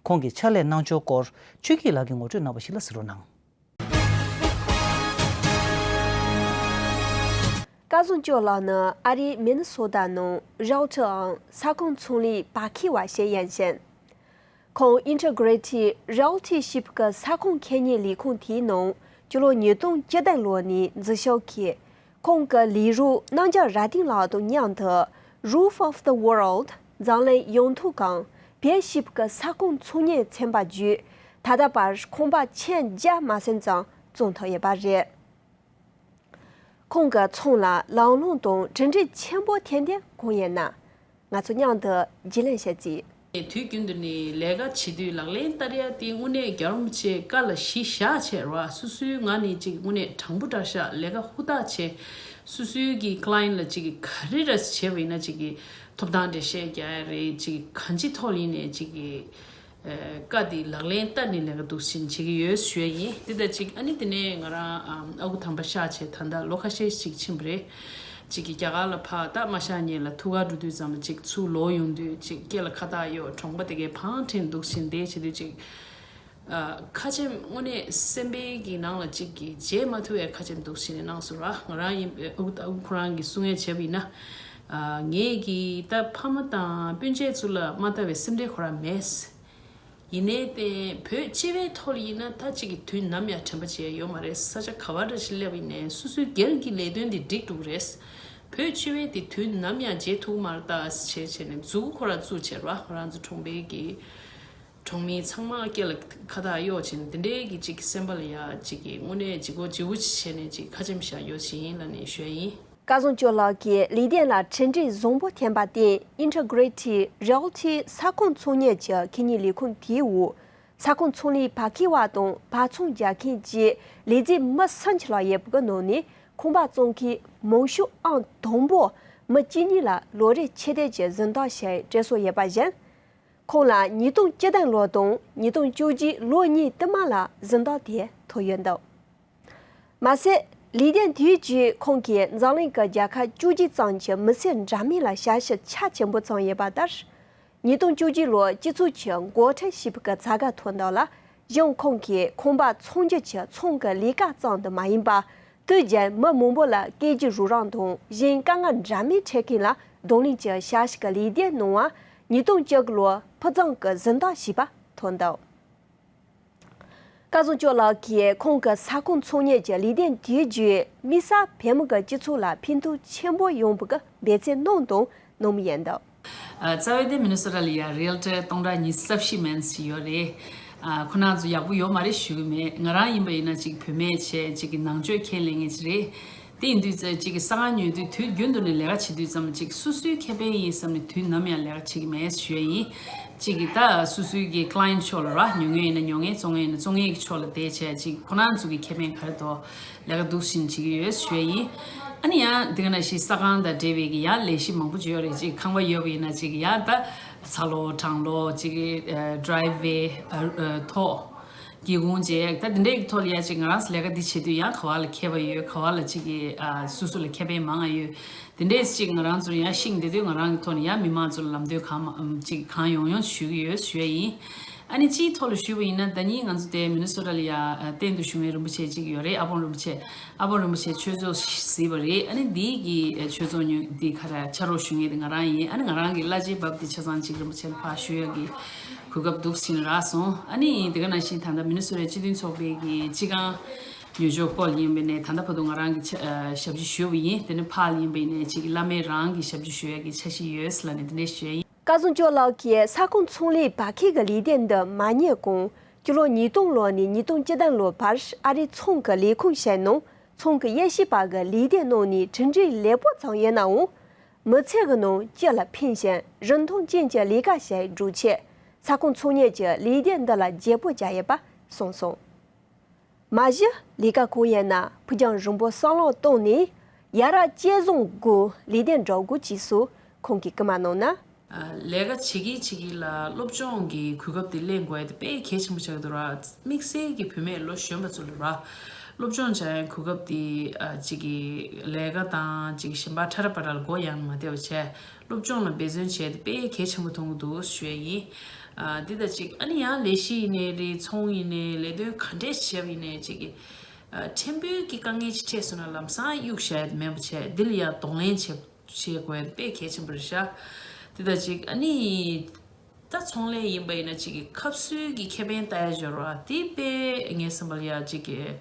ཁོང་གི་ཕྱག་ལས་གནང་ཕྱོགས་སྐོར་ཆོས་སྐྱིད་ལགས་ཀྱིས་ངོ་སྤྲོད་གནང་བ་ཞིག་ལ་གཟིགས་རོགས་གནང་། སྐལ་བཟང་སྐྱོགས་ལགས་ནི་ཨ་རིའི་མི་ནི་སོ་ཊ་ནང་རི་ཨལ་ཊར་འམ་ས་ཁོངས་ཚོང་ལས་བར་ཁེ་བ་ཞིག་ཡིན་ཞིང་། ཁོང་Integrity Realty ཞེས་པའི་ས་ཁོངས་ཁེ་ཉེན་ལས་ཁུངས་དེའི་ནང་སྤྱི་ལོ་ཉིས་སྟོང་བཅུ་བདུན་ལོ་ནས་འཛུལ་ཞུགས་ཀྱིས། ཁོང་གི་ལས་རོགས་རྣམ་རྒྱལ་རྭ་སྡིངས་ལགས་དང་མཉམ་དུ་Roof of the World འཛམ་གླིང་ཡོངས་ཐོག་གམ་བོད་ཞེས་པའི་ས་ཁོངས་ཚོང་གཉེར་ཚན་པ་བརྒྱུད་ད་ལྟ་བར་ཁང་པ་ཆེན་བརྒྱ་མ་ཟིན་ཙམ་བཙུགས་ཐུབ་ཡོད་པ་རེད། ཁོང་གི་ཚོང་ལ་ལམ་ལྷོང་དང་གྲུབ་འབྲས་ཆེན་པོ་ཐེབས་དོན་གང་ཡིན་ན། ང་ཚོ་མཉམ་དུ་རྒྱུས་ལོན་བྱེད་ཅིག་དུས་རྒྱུན་དུ་ནས་ལས་ཀ་བྱེད་དུས་ལག་ལེན་བསྟར་ཡ་དེ་དངོས་གནས་རྒྱལ་བ་རིན་པོ་ཆེའི་བཀའ་ལ་གཞི་བཞག་བྱས་ར། སོ་སོའི་ངོས་ནས་ཅིག་དངོས་གནས་དྲང་པོ་དྲང་བཞག་ལས་ཀ་ཧུར་ཐག་བྱས། སོ་སོའི་གི་client ལ་ཅིག་ག་རེ་ར་བྱས་པ་ཡིན་ན་ཅིག་གི་ཐོབ་ཐང་འགྲེལ་བཤད་རྒྱག་ཡ་རེད། ཅིག་གང་ཅིའི་ཐོག་ལ་ཡིན་ནའི་ཅིག་གི་བཀའ་འདི་ལག་ལེན་བསྟར་ནས་ལས་ཀ་འདུག་བཞིན་བྱེད་ཀྱི་ཡོད་ཞུ་ཡ་ཡིན། དེ་ལྟར་ཅིག་ཨ་ནི་དེ་ནས་ང་རང་ཨ་ཁུ་དམ་པ་གཤགས་བྱས་ད་ལྟ་ལོ་ཁ་ཤས་ཅིག་ཕྱིན་པ་རེད། ཅིག་གི་རྒྱ་གར་ལ་ཕར་ད་མ་གཤགས་སྔོན་ལ་ཐུག་གར་འགྲོ་དུས་ཙམ་ལ་ཅིག་ཚུར་ལོག་ཡོང་དུས་ཅིག་སྐེ་ལ་ཁ་བཏགས་གཡོགས་གྲོང་པ་དེ་གའི་ཕང་ཁྲེང་འདུག་བཞིན་བསྡད་བྱེད་དུས་ཅིག་ཨ་ཁ་ཆེམས་དངོས་གནས་སེམས་པའི་གི་ནང་ལ་ཅིག་གི་བརྗེད་མ་ཐུབ་པའི་ཁ་ཆེམས་འདུག་བཞིན་གནང་སོང་ར། ང་རང་ཡིན་ཨ་ཁུ་ཨ་ཁུ་ཁོ་རང་གི་གསུང་ཡས་བྱས་པ་ཡིན་ན། ཨ་ངས་གི་ད་ཕ་མ་དང་སྤུན་མཆེད་ཚོ་ལ་མ་ལྟ་བའི་སེམས་ཁྲལ་ཁོ་རང་མེད། ཡིན་ནའི་བརྟེན་བོད་སྤྱི་པའི་ཐོག་ལ་ཡིན་ན་ད་ཅིག་གི་དུས་ནམ་ཡང་དྲན་པ་བརྗེད་ཡོད་མ་རེད། ས་ཆ་ག་བ་འདྲ་ཞིག་སླེབས་ཡིན་ནའི་སོ་སོའི་སྒེར་གྱི་ལས་དོན་དེ་འགྲིག་འགྲོ་གི་རེད། བོད་སྤྱི་པའི་དེ་དུས་ནམ་ཡང་བརྗེད་ཐུབ་མ་རེད་ད་བྱས་བྱས་ནས་མཛུབ་གུ་ཁོ་རང་བཙུགས་བྱས་ར། ང་རང་ཚོ་གྲོང་པའི་གི་གྲོང་མི་ཚང་མ་སྐེ་ལ་ཁ་བཏགས་གཡོགས་བྱས་ནས་དེ་འདྲའི་གི་ཅིག་སེམས་པ་ལ་ཡ་ཅིག་གི་དངོས་གནས་ལྗིད་ཁོག་ལྗིད་པོ་ཅིག་བྱས་ནས་ཅིག་ཁ་ཆེམས་བཞག་ཡོད་ཅིག་ཡིན་ལབ་ནས་ཞུ་ཡ་ཡིན། སྐལ་བཟང་སྐྱོགས་ལགས་ཀྱིས་ལས་དོན་ལ་གྲུབ་འབྲས་བཟང་པོ་ཐོན་པར་བརྟེན་Integrity Realty ས་ཁོངས་ཚོང་གཉེར་གྱི་ཁེ་ཉེན་ལས་ཁུངས་དེའི་འོག་ས་ཁོངས་ཚོང་ལས་བར་ཁེ་བ་དང་བར་ཚོང་རྒྱག་མཁན་བཅས་ལས་བྱེད་མི་སུམ་ཅུ་ལྷག་ཡོད་པའི་ནང་ནས་ཁང་པ་བཙོང་མཁན་མང་ཤོས་ཨང་དང་པོ་མི་གཅིག་གཉིས་ལ་ལོ་རེར་ཆེད་དོན་གྱི་གཟེངས་རྟགས་ཤིག་སྤྲད་སྲོལ་ཡོད་པ་བཞིན། ཁོང་ལ་ཉིས་སྟོང་བཅུ་བདུན་ལོ་དང་ཉིས་སྟོང་བཅུ་གཅིག་ལོ་གཉིས་དུ་མ་ལ་གཟེངས་རྟགས་དེ་ཐོབ་ཡོད་འདུག་མ་ཟད། ལས་དོན་དེའི་རྗེས་ཁོང་གིས་འཛམ་གླིང་གི་རྒྱལ་ཁབ་བཅུ་གཅིག་ཙམ་གྱི་མི་སེར་འདྲ་མིན་ལ་ཞབས་ཞུ་རྒྱ་ཆེན་པོ་བརྩམས་ཡོད་པ་ལྟར། ཉིས་སྟོང་བཅུ་གཅིག་ལོར་སྤྱི་ཚོགས་ཀྱི་འགོ་ཁྲིད་ཞེས་པའི་ཚ་ག་ཐོག་འདི་ལ་གཞུང་ཁོང་གིས་ཁང་པ་ཚོང་རྒྱུ་གྱི་ཚོང་གི་ལས་ཀ་ཙམ་དུ་མ་ཡིན་པར། དུས་རྒྱུན་མི་མང་པོ་ལ་སྐད་ཅིག་རོགས་རམ་དང་གཞན་དཀའ་ངལ་འདྲ་མིན་འཕྲད་མཁན་ལ་གདོང་ལེན་གྱི་ཞབས་ཞུ་གི་ལས་དོན་གནང་བར་ཉིས་སྟོང་བཅུ་དགུ་ལོར་ཕུགས་བསམ་གྱི་གཟེངས་རྟགས་ཞེས་པ་ཐོབ་འདུག་སྐལ་བཟང་སྐྱོགས་ལགས་ཀྱིས་ཁོང་གི་ས་ཁོངས་ཚོང་གཉེར་གྱི་ལས་དོན་དེའི་བརྒྱུད་དམིགས་བསལ་བོད་མི་གི་སྤྱི་ཚོགས་ལ་ཕན་ཐོགས་ཆེན་པོ་ཡོང་བའི་འབད་བརྩོན་གནང་དང་གནང་མུས་ཡིན་འདུག་ཨ་རྩ་བའི་དེ་མི་ནི་སོ་ཊ་ལ་ཡ་རི་ཨལ་ཊར་སྟོང་ཕྲག་ཉི་ཤུ་རྩ་བཞི་མན་ཞིག་ཡོད་རེད། ཨ་ཁོ་རང་ཚོ་ཡག་པོ་ཡོད་མ་རེད་ཞུ་གི་མེད། ང་རང་ཡིན་པ་ཡིན་ན་ཅིག་བུད་མེད་བྱས་ཅིག་གི་ནང་ཆོས་ཁས་ལེན་མཁན་ཅིག་རེད། དེ་ཡིན་དུས་ཙང་གཅིག་གི་ས་ཁང་ཉོ་དུས་དུས་རྒྱུན་དུ་ནས་ལས་ཀ་བྱེད་དུས་ཙམ་གཅིག་སོ་སོའི་ཁེ་ཕན་ཡིན་བསམ་ནས་དུས་ནམ་ཡང་ལས་ཀ་བྱེད་ཀྱི་མེད་ཞུ་ཡ་ཡིན། གཅིག་གི་ད་སོ་སོའི་གི་client ཕྱོགས་ལ་ར་ཉོ་མཁན་ཡིན་ན་ཉོ་མཁན་བཙོང་མཁན་ཡིན་ན་བཙོང་མཁན་གྱི་ཕྱོགས་ལ་བལྟས་བྱས་གཅིག་ཁོ་རང་ཚོ་གི་ཁེ་ཕན་ག་རེ་འདུག་ལས་ཀ་འདུག་བཞིན་བྱེད་ཀྱི་ཡོད་ཞུ་ཡ་ཡིན། ཨ་ནི་ཡང་དེ་ག་ནང་བཞིན་ས་ཁང་དང་འབྲེལ་བའི་གི་ཡང་ལས་གཞི་མང་པོ་ཅིག་ཡོད་རེད། གཅིག་ཁང་པ་ཡོད་པ་ཡིན་ན་གཅིག་ཡང་ད་ཚ་ལོག་གྲང་ལོག་གཅིག་གི་ཨ་driveway ཨ་ཨ་ཐོག་སྒེའུ་ཁུང་བཅས་ད་དེ་འདྲའི་ཐོག་ལ་ཡ་གཅིག་ང་རང་ཚོ་ལས་ཀ་འདི་བྱེད་དུས་ཡང་ག་བ་ལ་མཁས་པ་ཡོད། ག་བ་ལ་གཅིག་གི་ཨ་སོ་སོ་ལ་ཁེ་ཕན་མང་ང་ཡོད། དེ་འདྲས་གཅིག་ང་རང་ཚོ་ཡང་ཤེས་བསྡད་དུས་ང་རང་གི་ཐོག་ནས་ཡང་མི་མང་ཚོ་ལ་ལམ་སྟོན་གང་མང་ཨམ་གཅིག་གང་ཡོང་ཡོང་ཞུ་གི་ཡོད་ཞུ་ཡ་ཡིན། ཨ་ནི་སྤྱིའི་ཐོག་ལ་ཞུས་པ་ཡིན་ན་ད་ནི་ང་ཚོ་དེ་མི་ནི་སོ་ཊ་ལ་ཡ་ཨ་གཏན་དུ་བཞུགས་མཁན་རིན་པོ་ཆེ་གཅིག་ཡོད་རེད། ཨ་པོ་རིན་པོ་ཆེ། ཨ་པོ་རིན་པོ་ཆེ་ཆོས་ཚོགས་གཟིགས་པ་རེད། ཨ་ནི་འདིའི་གི་ཨ་ཆོས་ཚོགས་ཉོ་འདི་ག་རེ་ཕྱག་རོགས་ཞུ་མཁན་དེ་ང་རང་ཡིན། ཨ་ནི་ང་རང་གི་བླ་ཆེན་བབས་ཏེ་ཆ་ཚང་གཅིག་རིན་པོ་ཆེ་ལ་ཕར་ཞུ་ཡ་གི་གོ་སྐབས་འདུག་ཕྱིན་རག་སོང་། ཨ་ནི་དེ་ག་ནང་བཞིན་ད་ལྟ་མི་ནི་སོ་ཊའི་སྤྱི་མཐུན་ཚོགས་པའི་གི་སྤྱི་ཁང་ཉོ་ཆོག་སྐོར་ཡིན་པ་ནས་ད་ལྟ་བར་དུ་ང་རང་གི་ཆ་ཨ་ཞབས་ཕྱི་ཞུས་པ་ཡིན། དེ་ནས་ཕར་ལ་ཡིན་པ་ཡིན་ནས་གཅིག་བླ་མས་རང་གི་ཞབས་ཕྱི་ཞུ་ཡ་གི་འཆར་གཞི་ཡོད་ལབ་ནས་དེ་འདྲས་ཞུ་ཡ་ཡིན། སྐལ་བཟང་སྐྱོགས་ལགས་ཀྱིས་ས་ཁོངས་ཚོང་ལས་བར་ཁེ་གི་ལས་དོན་འདི་མ་གཉེར་གོང་སྤྱི་ལོ་ཉིས་སྟོང་ལོ་ནས་ཉིས་སྟོང་བཅུ་བདུན་ལོ་བར་ཨ་རིའི་ཚོང་གི་ལས་ཁུངས་ཤིག་ནང་ཚོང་གི་དབྱེ་ཞིབ་པ་གི་ལས་དོན་གནང་ནས་གྲུབ་འབྲས་ལེགས་པོ་བྱུང་ཡོད་ནའང་། མི་ཚེ་གི་ནང་སྤྱི་ལ་ཕན་ཞིང་རིན་ཐང་ཅན་གྱི་ལས་ཀ་བྱེད་འགྲོ་ཆེད། ས་ཁོངས་ཚོང་གཉེར་གྱི་ལས་སྡེ་འདི་ལ་བརྗེ་པོ་བྱ་ཡོད་པ་གསུངས་སོང་། མ་གཞི་ལས་ཀ་གང་ཡིན་ན་ཕུགས་རྒྱང་རིང་པོ་བསམ་བློ་བཏང་ནས་ཡ་རབས་སྤྱོད་བཟང་སྒོས་ལས་དོན་སྒྲུབ་དགོས་ཅེས་སུ་ཁོང་གིས་སྐུལ་མ་གནང་ན། ལས་ཀ་བྱེད་ཀྱི་བྱེད་ཀྱི་ལ་སློབ་སྦྱོང་གི་གོ་སྐབས་དེ་ལེན་དགོས་ཡ་དེ་དཔེ་གལ་ཆེན་པོ་ཆགས་ཀྱི་འདུག་ར། དམིགས་བསལ་གྱི་བུད་མེད་ལོ་གཞོན་པ་ཚོ་ལ་ར། སློབ་སྦྱོང་བྱ་ཡ་གོ་སྐབས་དེ་ཨ་ཅིག་གི་ལས་ཀ་དང་ཅིག་གཞན་པ་ཁྲ་ར་པ་ར་ལ་མགོ་ཡང་མ་བདེ་བ་བྱས། སློབ་སྦྱོང་ལ་འབད་བརྩོན་བྱས་ཏེ་དཔེ་གལ་ཆེན་པོ་མཐོང་གི་འདུག་ཞུ་ཡ་ཡིན། ཨ་འདི་དང་གཅིག་ཨ་ནི་ཡང་ལས་གཞི་ཡིན་ནའི་རེད། ཚོང་ཡིན་ནའི་ལས་དོན་ག་འདྲས་བྱས་པ་ཡིན་ནའི་གཅིག་གི་ཨ་ཕྲན་བུ་གི་དཀའ་ངལ་ཅིག་འཕྲད་སོང་ན་ལམ་སང་གཡུག་བཞག་ཡ་དེ་མིན་པ་བྱས་འདི་ལ་ཡང་གདོང་ལེན་བྱེད་བྱེད་དགོས་ཡ་དེ་དཔེ་གལ་ཆེན་པོ་རེད་ཤག་འདི་དང་གཅིག་ཨ་ནི་ད་ཚོང་ལས་ཡིན་པ་ཡིན་ན་གཅིག་གི་ཁབ་སུལ་གྱི་ཁེ་ཕན་ལྟ་ཡ་འབྱོར་བ་དེ་དཔེ་ངའི་བསམ་པ་ལ་ཡ་གཅིག་གི་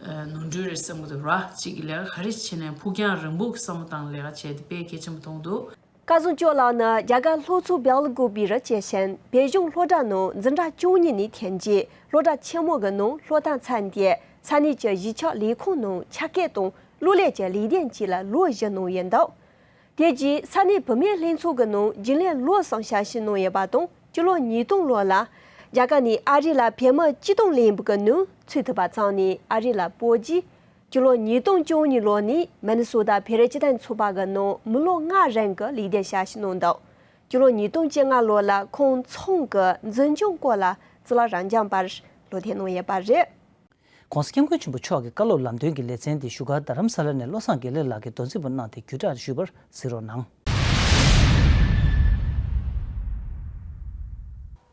ནོར་འཁྲུལ་རེད་བསམ་གི་འདུག་ར། གཅིག་གི་ལས་ཀ་ག་རེ་བྱེད་ནའི་ཕུགས་རྒྱང་རིང་པོ་གི་བསམ་བློ་བཏང་ལས་ཀ་བྱས་དེ་དཔེ་གལ་ཆེན་པོ་མཐོང་འདུག་སྐལ་བཟང་སྐྱབས་ལགས་ནི་རྒྱ་གར་ལྷོ་མཚོ་བལ་ཀོ་པི་རུ་སྐྱེས་ཤིང་བོད་གཞུང་སློབ་གྲྭ་ནང་འཛིན་གྲྭ་བཅུ་གཉིས་ནས་ཐོན་རྗེས་སློབ་གྲྭ་ཆེན་མོ་གི་ནང་སློབ་མཐར་འཚམས་ཏེ་ས་གནས་ཀྱི་གཞིས་ཆགས་ལས་ཁུངས་ནང་ཕྱག་འཁྱེར་དང་གློག་ཀླད་ཀྱི་ལས་དོན་བཅས་ལ་ལོ་བཞི་གནང་ཡོད་འདུག་དེ་རྗེས་ས་གནས་བུད་མེད་ལྷན་ཚོགས་ཀྱི་ནང་རྒྱུན་ལས་ལོ་གསུམ་ཞབས་ཞུ་གནང་ཡོད་པ་དང་སྤྱི་ལོ་ཉིས་སྟོང་ལོ་ལ་རྒྱ་གར་ནས་ཨ་རི་ལ་བོད་མི་སྤྱི་བཏང་ལས་འགུལ་གྱི་ནང་ཚུད་ཐུབ་པ་ཙམ་ནས་ཨ་རི་ལ་སྤོ་རྗེས། སྤྱི་ལོ་ཉིས་སྟོང་བཅུ་གཉིས་ལོ་ནས་མི་ནི་སོ་ཏཱ་བོད་རིགས་སྤྱི་མཐུན་ཚོགས་པ་གི་ནང་མི་ལོ་ལྔ་རིང་གི་ལས་དོན་ཞབས་ཞུ་གནང་འདུག་སྤྱི་ལོ་ཉིས་སྟོང་བཅོ་ལྔ་ལོ་ལ་ཁོང་ཚོང་གི་འཛིན་སྐྱོང་སྐོར་ལ་གཙུག་ལག་རབ་འབྱམས་པར་བློ་མཐུན་གནང་ཡོད་པ་རེད། ༸གོང་ས་༸སྐྱབས་མགོན་ཆེན་པོ་མཆོག་གི་བཀའ་སློབ་ལམ་སྟོན་གྱི་ལེ་ཚན་དེ་བཞུགས་སྒར་རྡ་རམ་ས་ལ་ནས་བློ་བཟང་དགེ་ལེགས་ལགས་ཀྱིས་མདོ་འཛིན་པ་གནང་སྟེ་བརྒྱུད་བསྒྲགས་ཞུས་པར་གཟིགས་རོགས་གནང་།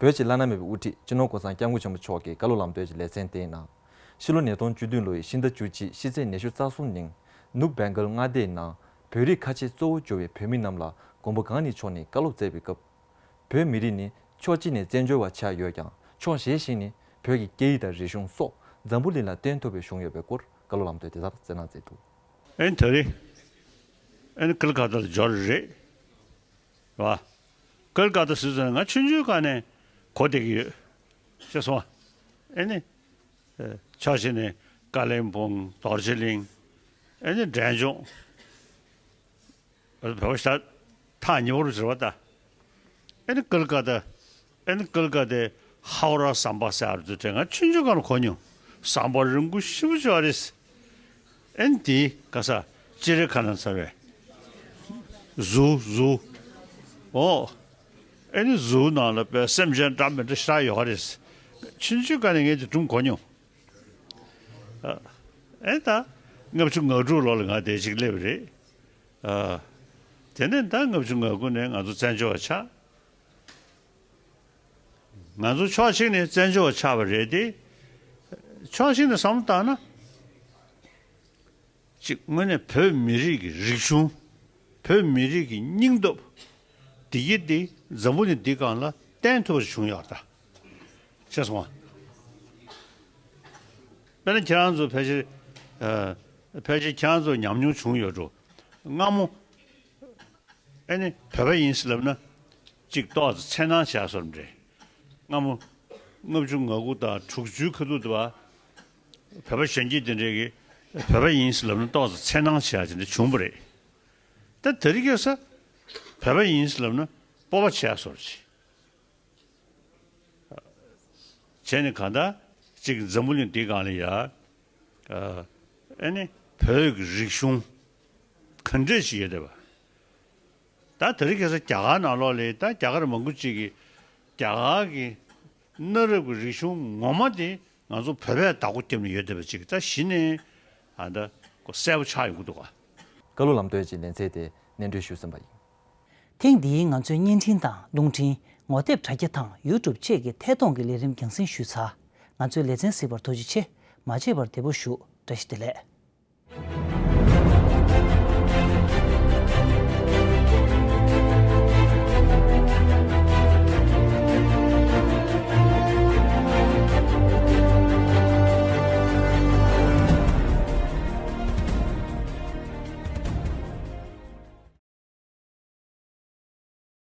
བོད་ཀྱི་བླ་ན་མེད་པའི་དབུ་ཁྲིད་སྤྱི་ནོར་༸གོང་ས་༸སྐྱབས་མགོན་ཆེན་པོ་མཆོག་གི་བཀའ་སློབ་ལམ་སྟོན་གྱི་ལེ་ཚན་དེའི་ནང་། ཕྱི་ལོ་ཉིས་སྟོང་བཅུ་བདུན་ལོ་ཡི་ཕྱི་ཟླ་བཅུ་གཅིག་ཕྱི་ཚེས་ཉི་ཤུ་རྩ་གསུམ་ཉིན་ནུབ་བེང་གལ་མངའ་སྡེའི་ནང་བོད་རིགས་ཁ་ཆེ་གཙོ་བོ་གྱུར་པའི་བོད་མི་རྣམས་ལ་མགོན་པོ་གང་ཉིད་མཆོག་ནས་བཀའ་སློབ་སྩལ་བའི་སྐབས། བོད་མི་རིགས་ནི་ཕྱོགས་གཅིག་ནས་བཙན་བྱོལ་བ་ཆགས་ཡོད་ཀྱང་ཕྱོགས་གཞན་ཞིག་ནས་བོད་ཀྱི་སྐད་ཡིག་དང་རིག་གཞུང་སོགས་འཛམ་བུ་གླིང་ལ་སྟོན་ཐུབ་པའི་བྱུང་ཡོད་པའི་སྐོར་བཀའ་སློབ་ལམ་སྟོན་དེ་ལྟར་སྩལ་གནང་མཛད་འདུག་ཨེ་ནི་ད་རེས་ཨེ་ནི་ཀལ་ཀ་ཏ་ལ་འབྱོར་རེད། རེད་བ། ཀལ་ཀ་ཏ་ཟེར་ཙང་ང་ཆུང་ཆུང་སྒང་ནས་གོ་བསྡད་ཀྱི་ཡོད། ཤེས་སོང་ཨ། ཨེ་ནི། ཕྱོགས་གཅིག་ནས་ཀ་ལིམ་པོང་རྡོ་རྗེ་གླིང་། ཨེ་ནི་འབྲས་ལྗོངས། བོད་པ་ཞིག་ད་ཐག་ཉེ་བོ་རུ་གྱུར་བ་ད། ཨེ་ནི་ཀལ་ཀ་ཏ། ཨེ་ནི་ཀལ་ཀ་ཏའི་ཧའོ་ར་ཟམ་པ་ཟེར་བ་རུ་དེ་ང་ཆུང་ཆུང་སྒང་ལ་གོ་མྱོང་། ཟམ་པ་རིང་པོ་ཞེ་པོ་ཅིག་ཡོད་རེད། ཨེ་ནི་དེའི་ག་ས་ཅི་རེད་ག་ན་ཚ་བས། གཟུགས་གཟུགས། ཨོ། ཨེ་ནི་གཟུགས་ནང་ལ་དཔེ་སེམས་ཅན་འདྲ་མི་འདྲ་ཞེ་དྲག་ཡོད་རེད། ཆུང་ཆུང་སྒང་ནས་ངས་དེ་སྒྲུང་གོ་མྱོང་། ཨེ་ད། ལྔ་བཅུ་ང་དྲུག་ལོ་ལ་ང་དེ་ཅིག་སླེབས་རེད། དེ་ནས་ད་ལྔ་བཅུ་ང་དགུ་ནས་ང་ཚོ་བཙན་བྱོལ་བ་ཆགས། ང་ཚོ་ཕྱོགས་གཅིག་ནས་བཙན་བྱོལ་བ་ཆགས་པ་རེད་དེ། ཕྱོགས་གཅིག་ནས་བསམ་བློ་བཏང་ན། གཅིག་དངོས་གནས་བོད་མི་རིགས་ཀྱི་རིག་གཞུང་། བོད་མི་རིགས་ཀྱི་སྙིང་སྟོབས། འདི་གི་འདི་འཛམ་བུ་གླིང་འདི་སྒང་ལ་བསྟན་ཐུབ་པ་ཞིག་བྱུང་ཡོད་ད། ཤེས་སོང་ང་། དཔེར་ན་ཁྱེད་རང་ཚོ་ཕལ་ཆེར། ཨ། ཕལ་ཆེར་ཁྱེད་རང་ཚོ་ཉམས་མྱོང་བྱུང་ཡོད་འགྲོ། སྔ་མོ། ཨེ་ནི་བོད་པ་ཡིན་ཟེར་ལབ་ན། གཅིག་ཏོག་ཙམ་འཚེར་སྣང་བྱས་སོང་རེད། སྔ་མོ། ལྔ་བཅུ་ང་དགུ་དང་དྲུག་ཅུའི་ཁ་ཐུག་དུ་བ། བོད་པ་གཞོན་སྐྱེས་དེ་འདྲས་ཀྱིས་བོད་པ་ཡིན་ཟེར་ལབ་ན་ཏོག་ཙམ་འཚེར་སྣང་བྱས་དེ་འདྲ་བྱུང་བ་རེད། ད་དེ་རིང་ཁ་སང་བོད་པ་ཡིན་ཟེར་ལབ་ན་སྤོབས་པ་བྱས་སོང་རེད། བྱས་ནས་གང་ལྟར་གཅིག་འཛམ་བུ་གླིང་འདིའི་སྒང་ལ་ཡ། ཨ་ནི་བོད་ཀྱི་རིག་གཞུང་ག་འདྲས་ཞིག་ཡོད་བསྡད་པ། ད་དེ་རིང་ཁ་སང་རྒྱ་གར་ནང་ལོགས་ལ་ད་རྒྱ་གར་མང་པོ་ཅིག་གིས་རྒྱ་གར་གྱི་གནའ་རབས་ཀྱི་རིག་གཞུང་ངོ་མ་དེ་ང་ཚོ་བོད་པས་བདག་པོ་བརྒྱབ་ནས་ཡོད་བསྡད་པ་ཅིག་ད་གཞི་ནས་ཨ་ད་གསལ་པོ་ཆགས་ཡོང་གི་འདུག་ག། བཀའ་སློབ་ལམ་སྟོན་གྱི་ལེ་ཚན་དེ་སྙན་སྒྲོན་ཞུས་ཟིན་པ་ཡིན། ཐེངས་འདིའི་ང་ཚོའི་བརྙན་འཕྲིན་དང་རླུང་འཕྲིན། ངོ་དེབ་དྲ་རྒྱ་དང་ཡུ་ཊུབ་བཅས་ཀྱི་ཐད་གཏོང་གི་ལས་རིམ་རྒྱང་སྲིང་ཞུས་ཚར། ང་ཚོའི་ལེ་ཚན་གཟིགས་པར་ཐུགས་རྗེ་ཆེ། མ་བརྗེད་པར་བདེ་པོ་བཞུགས། བཀྲ་ཤིས་བདེ་ལེགས།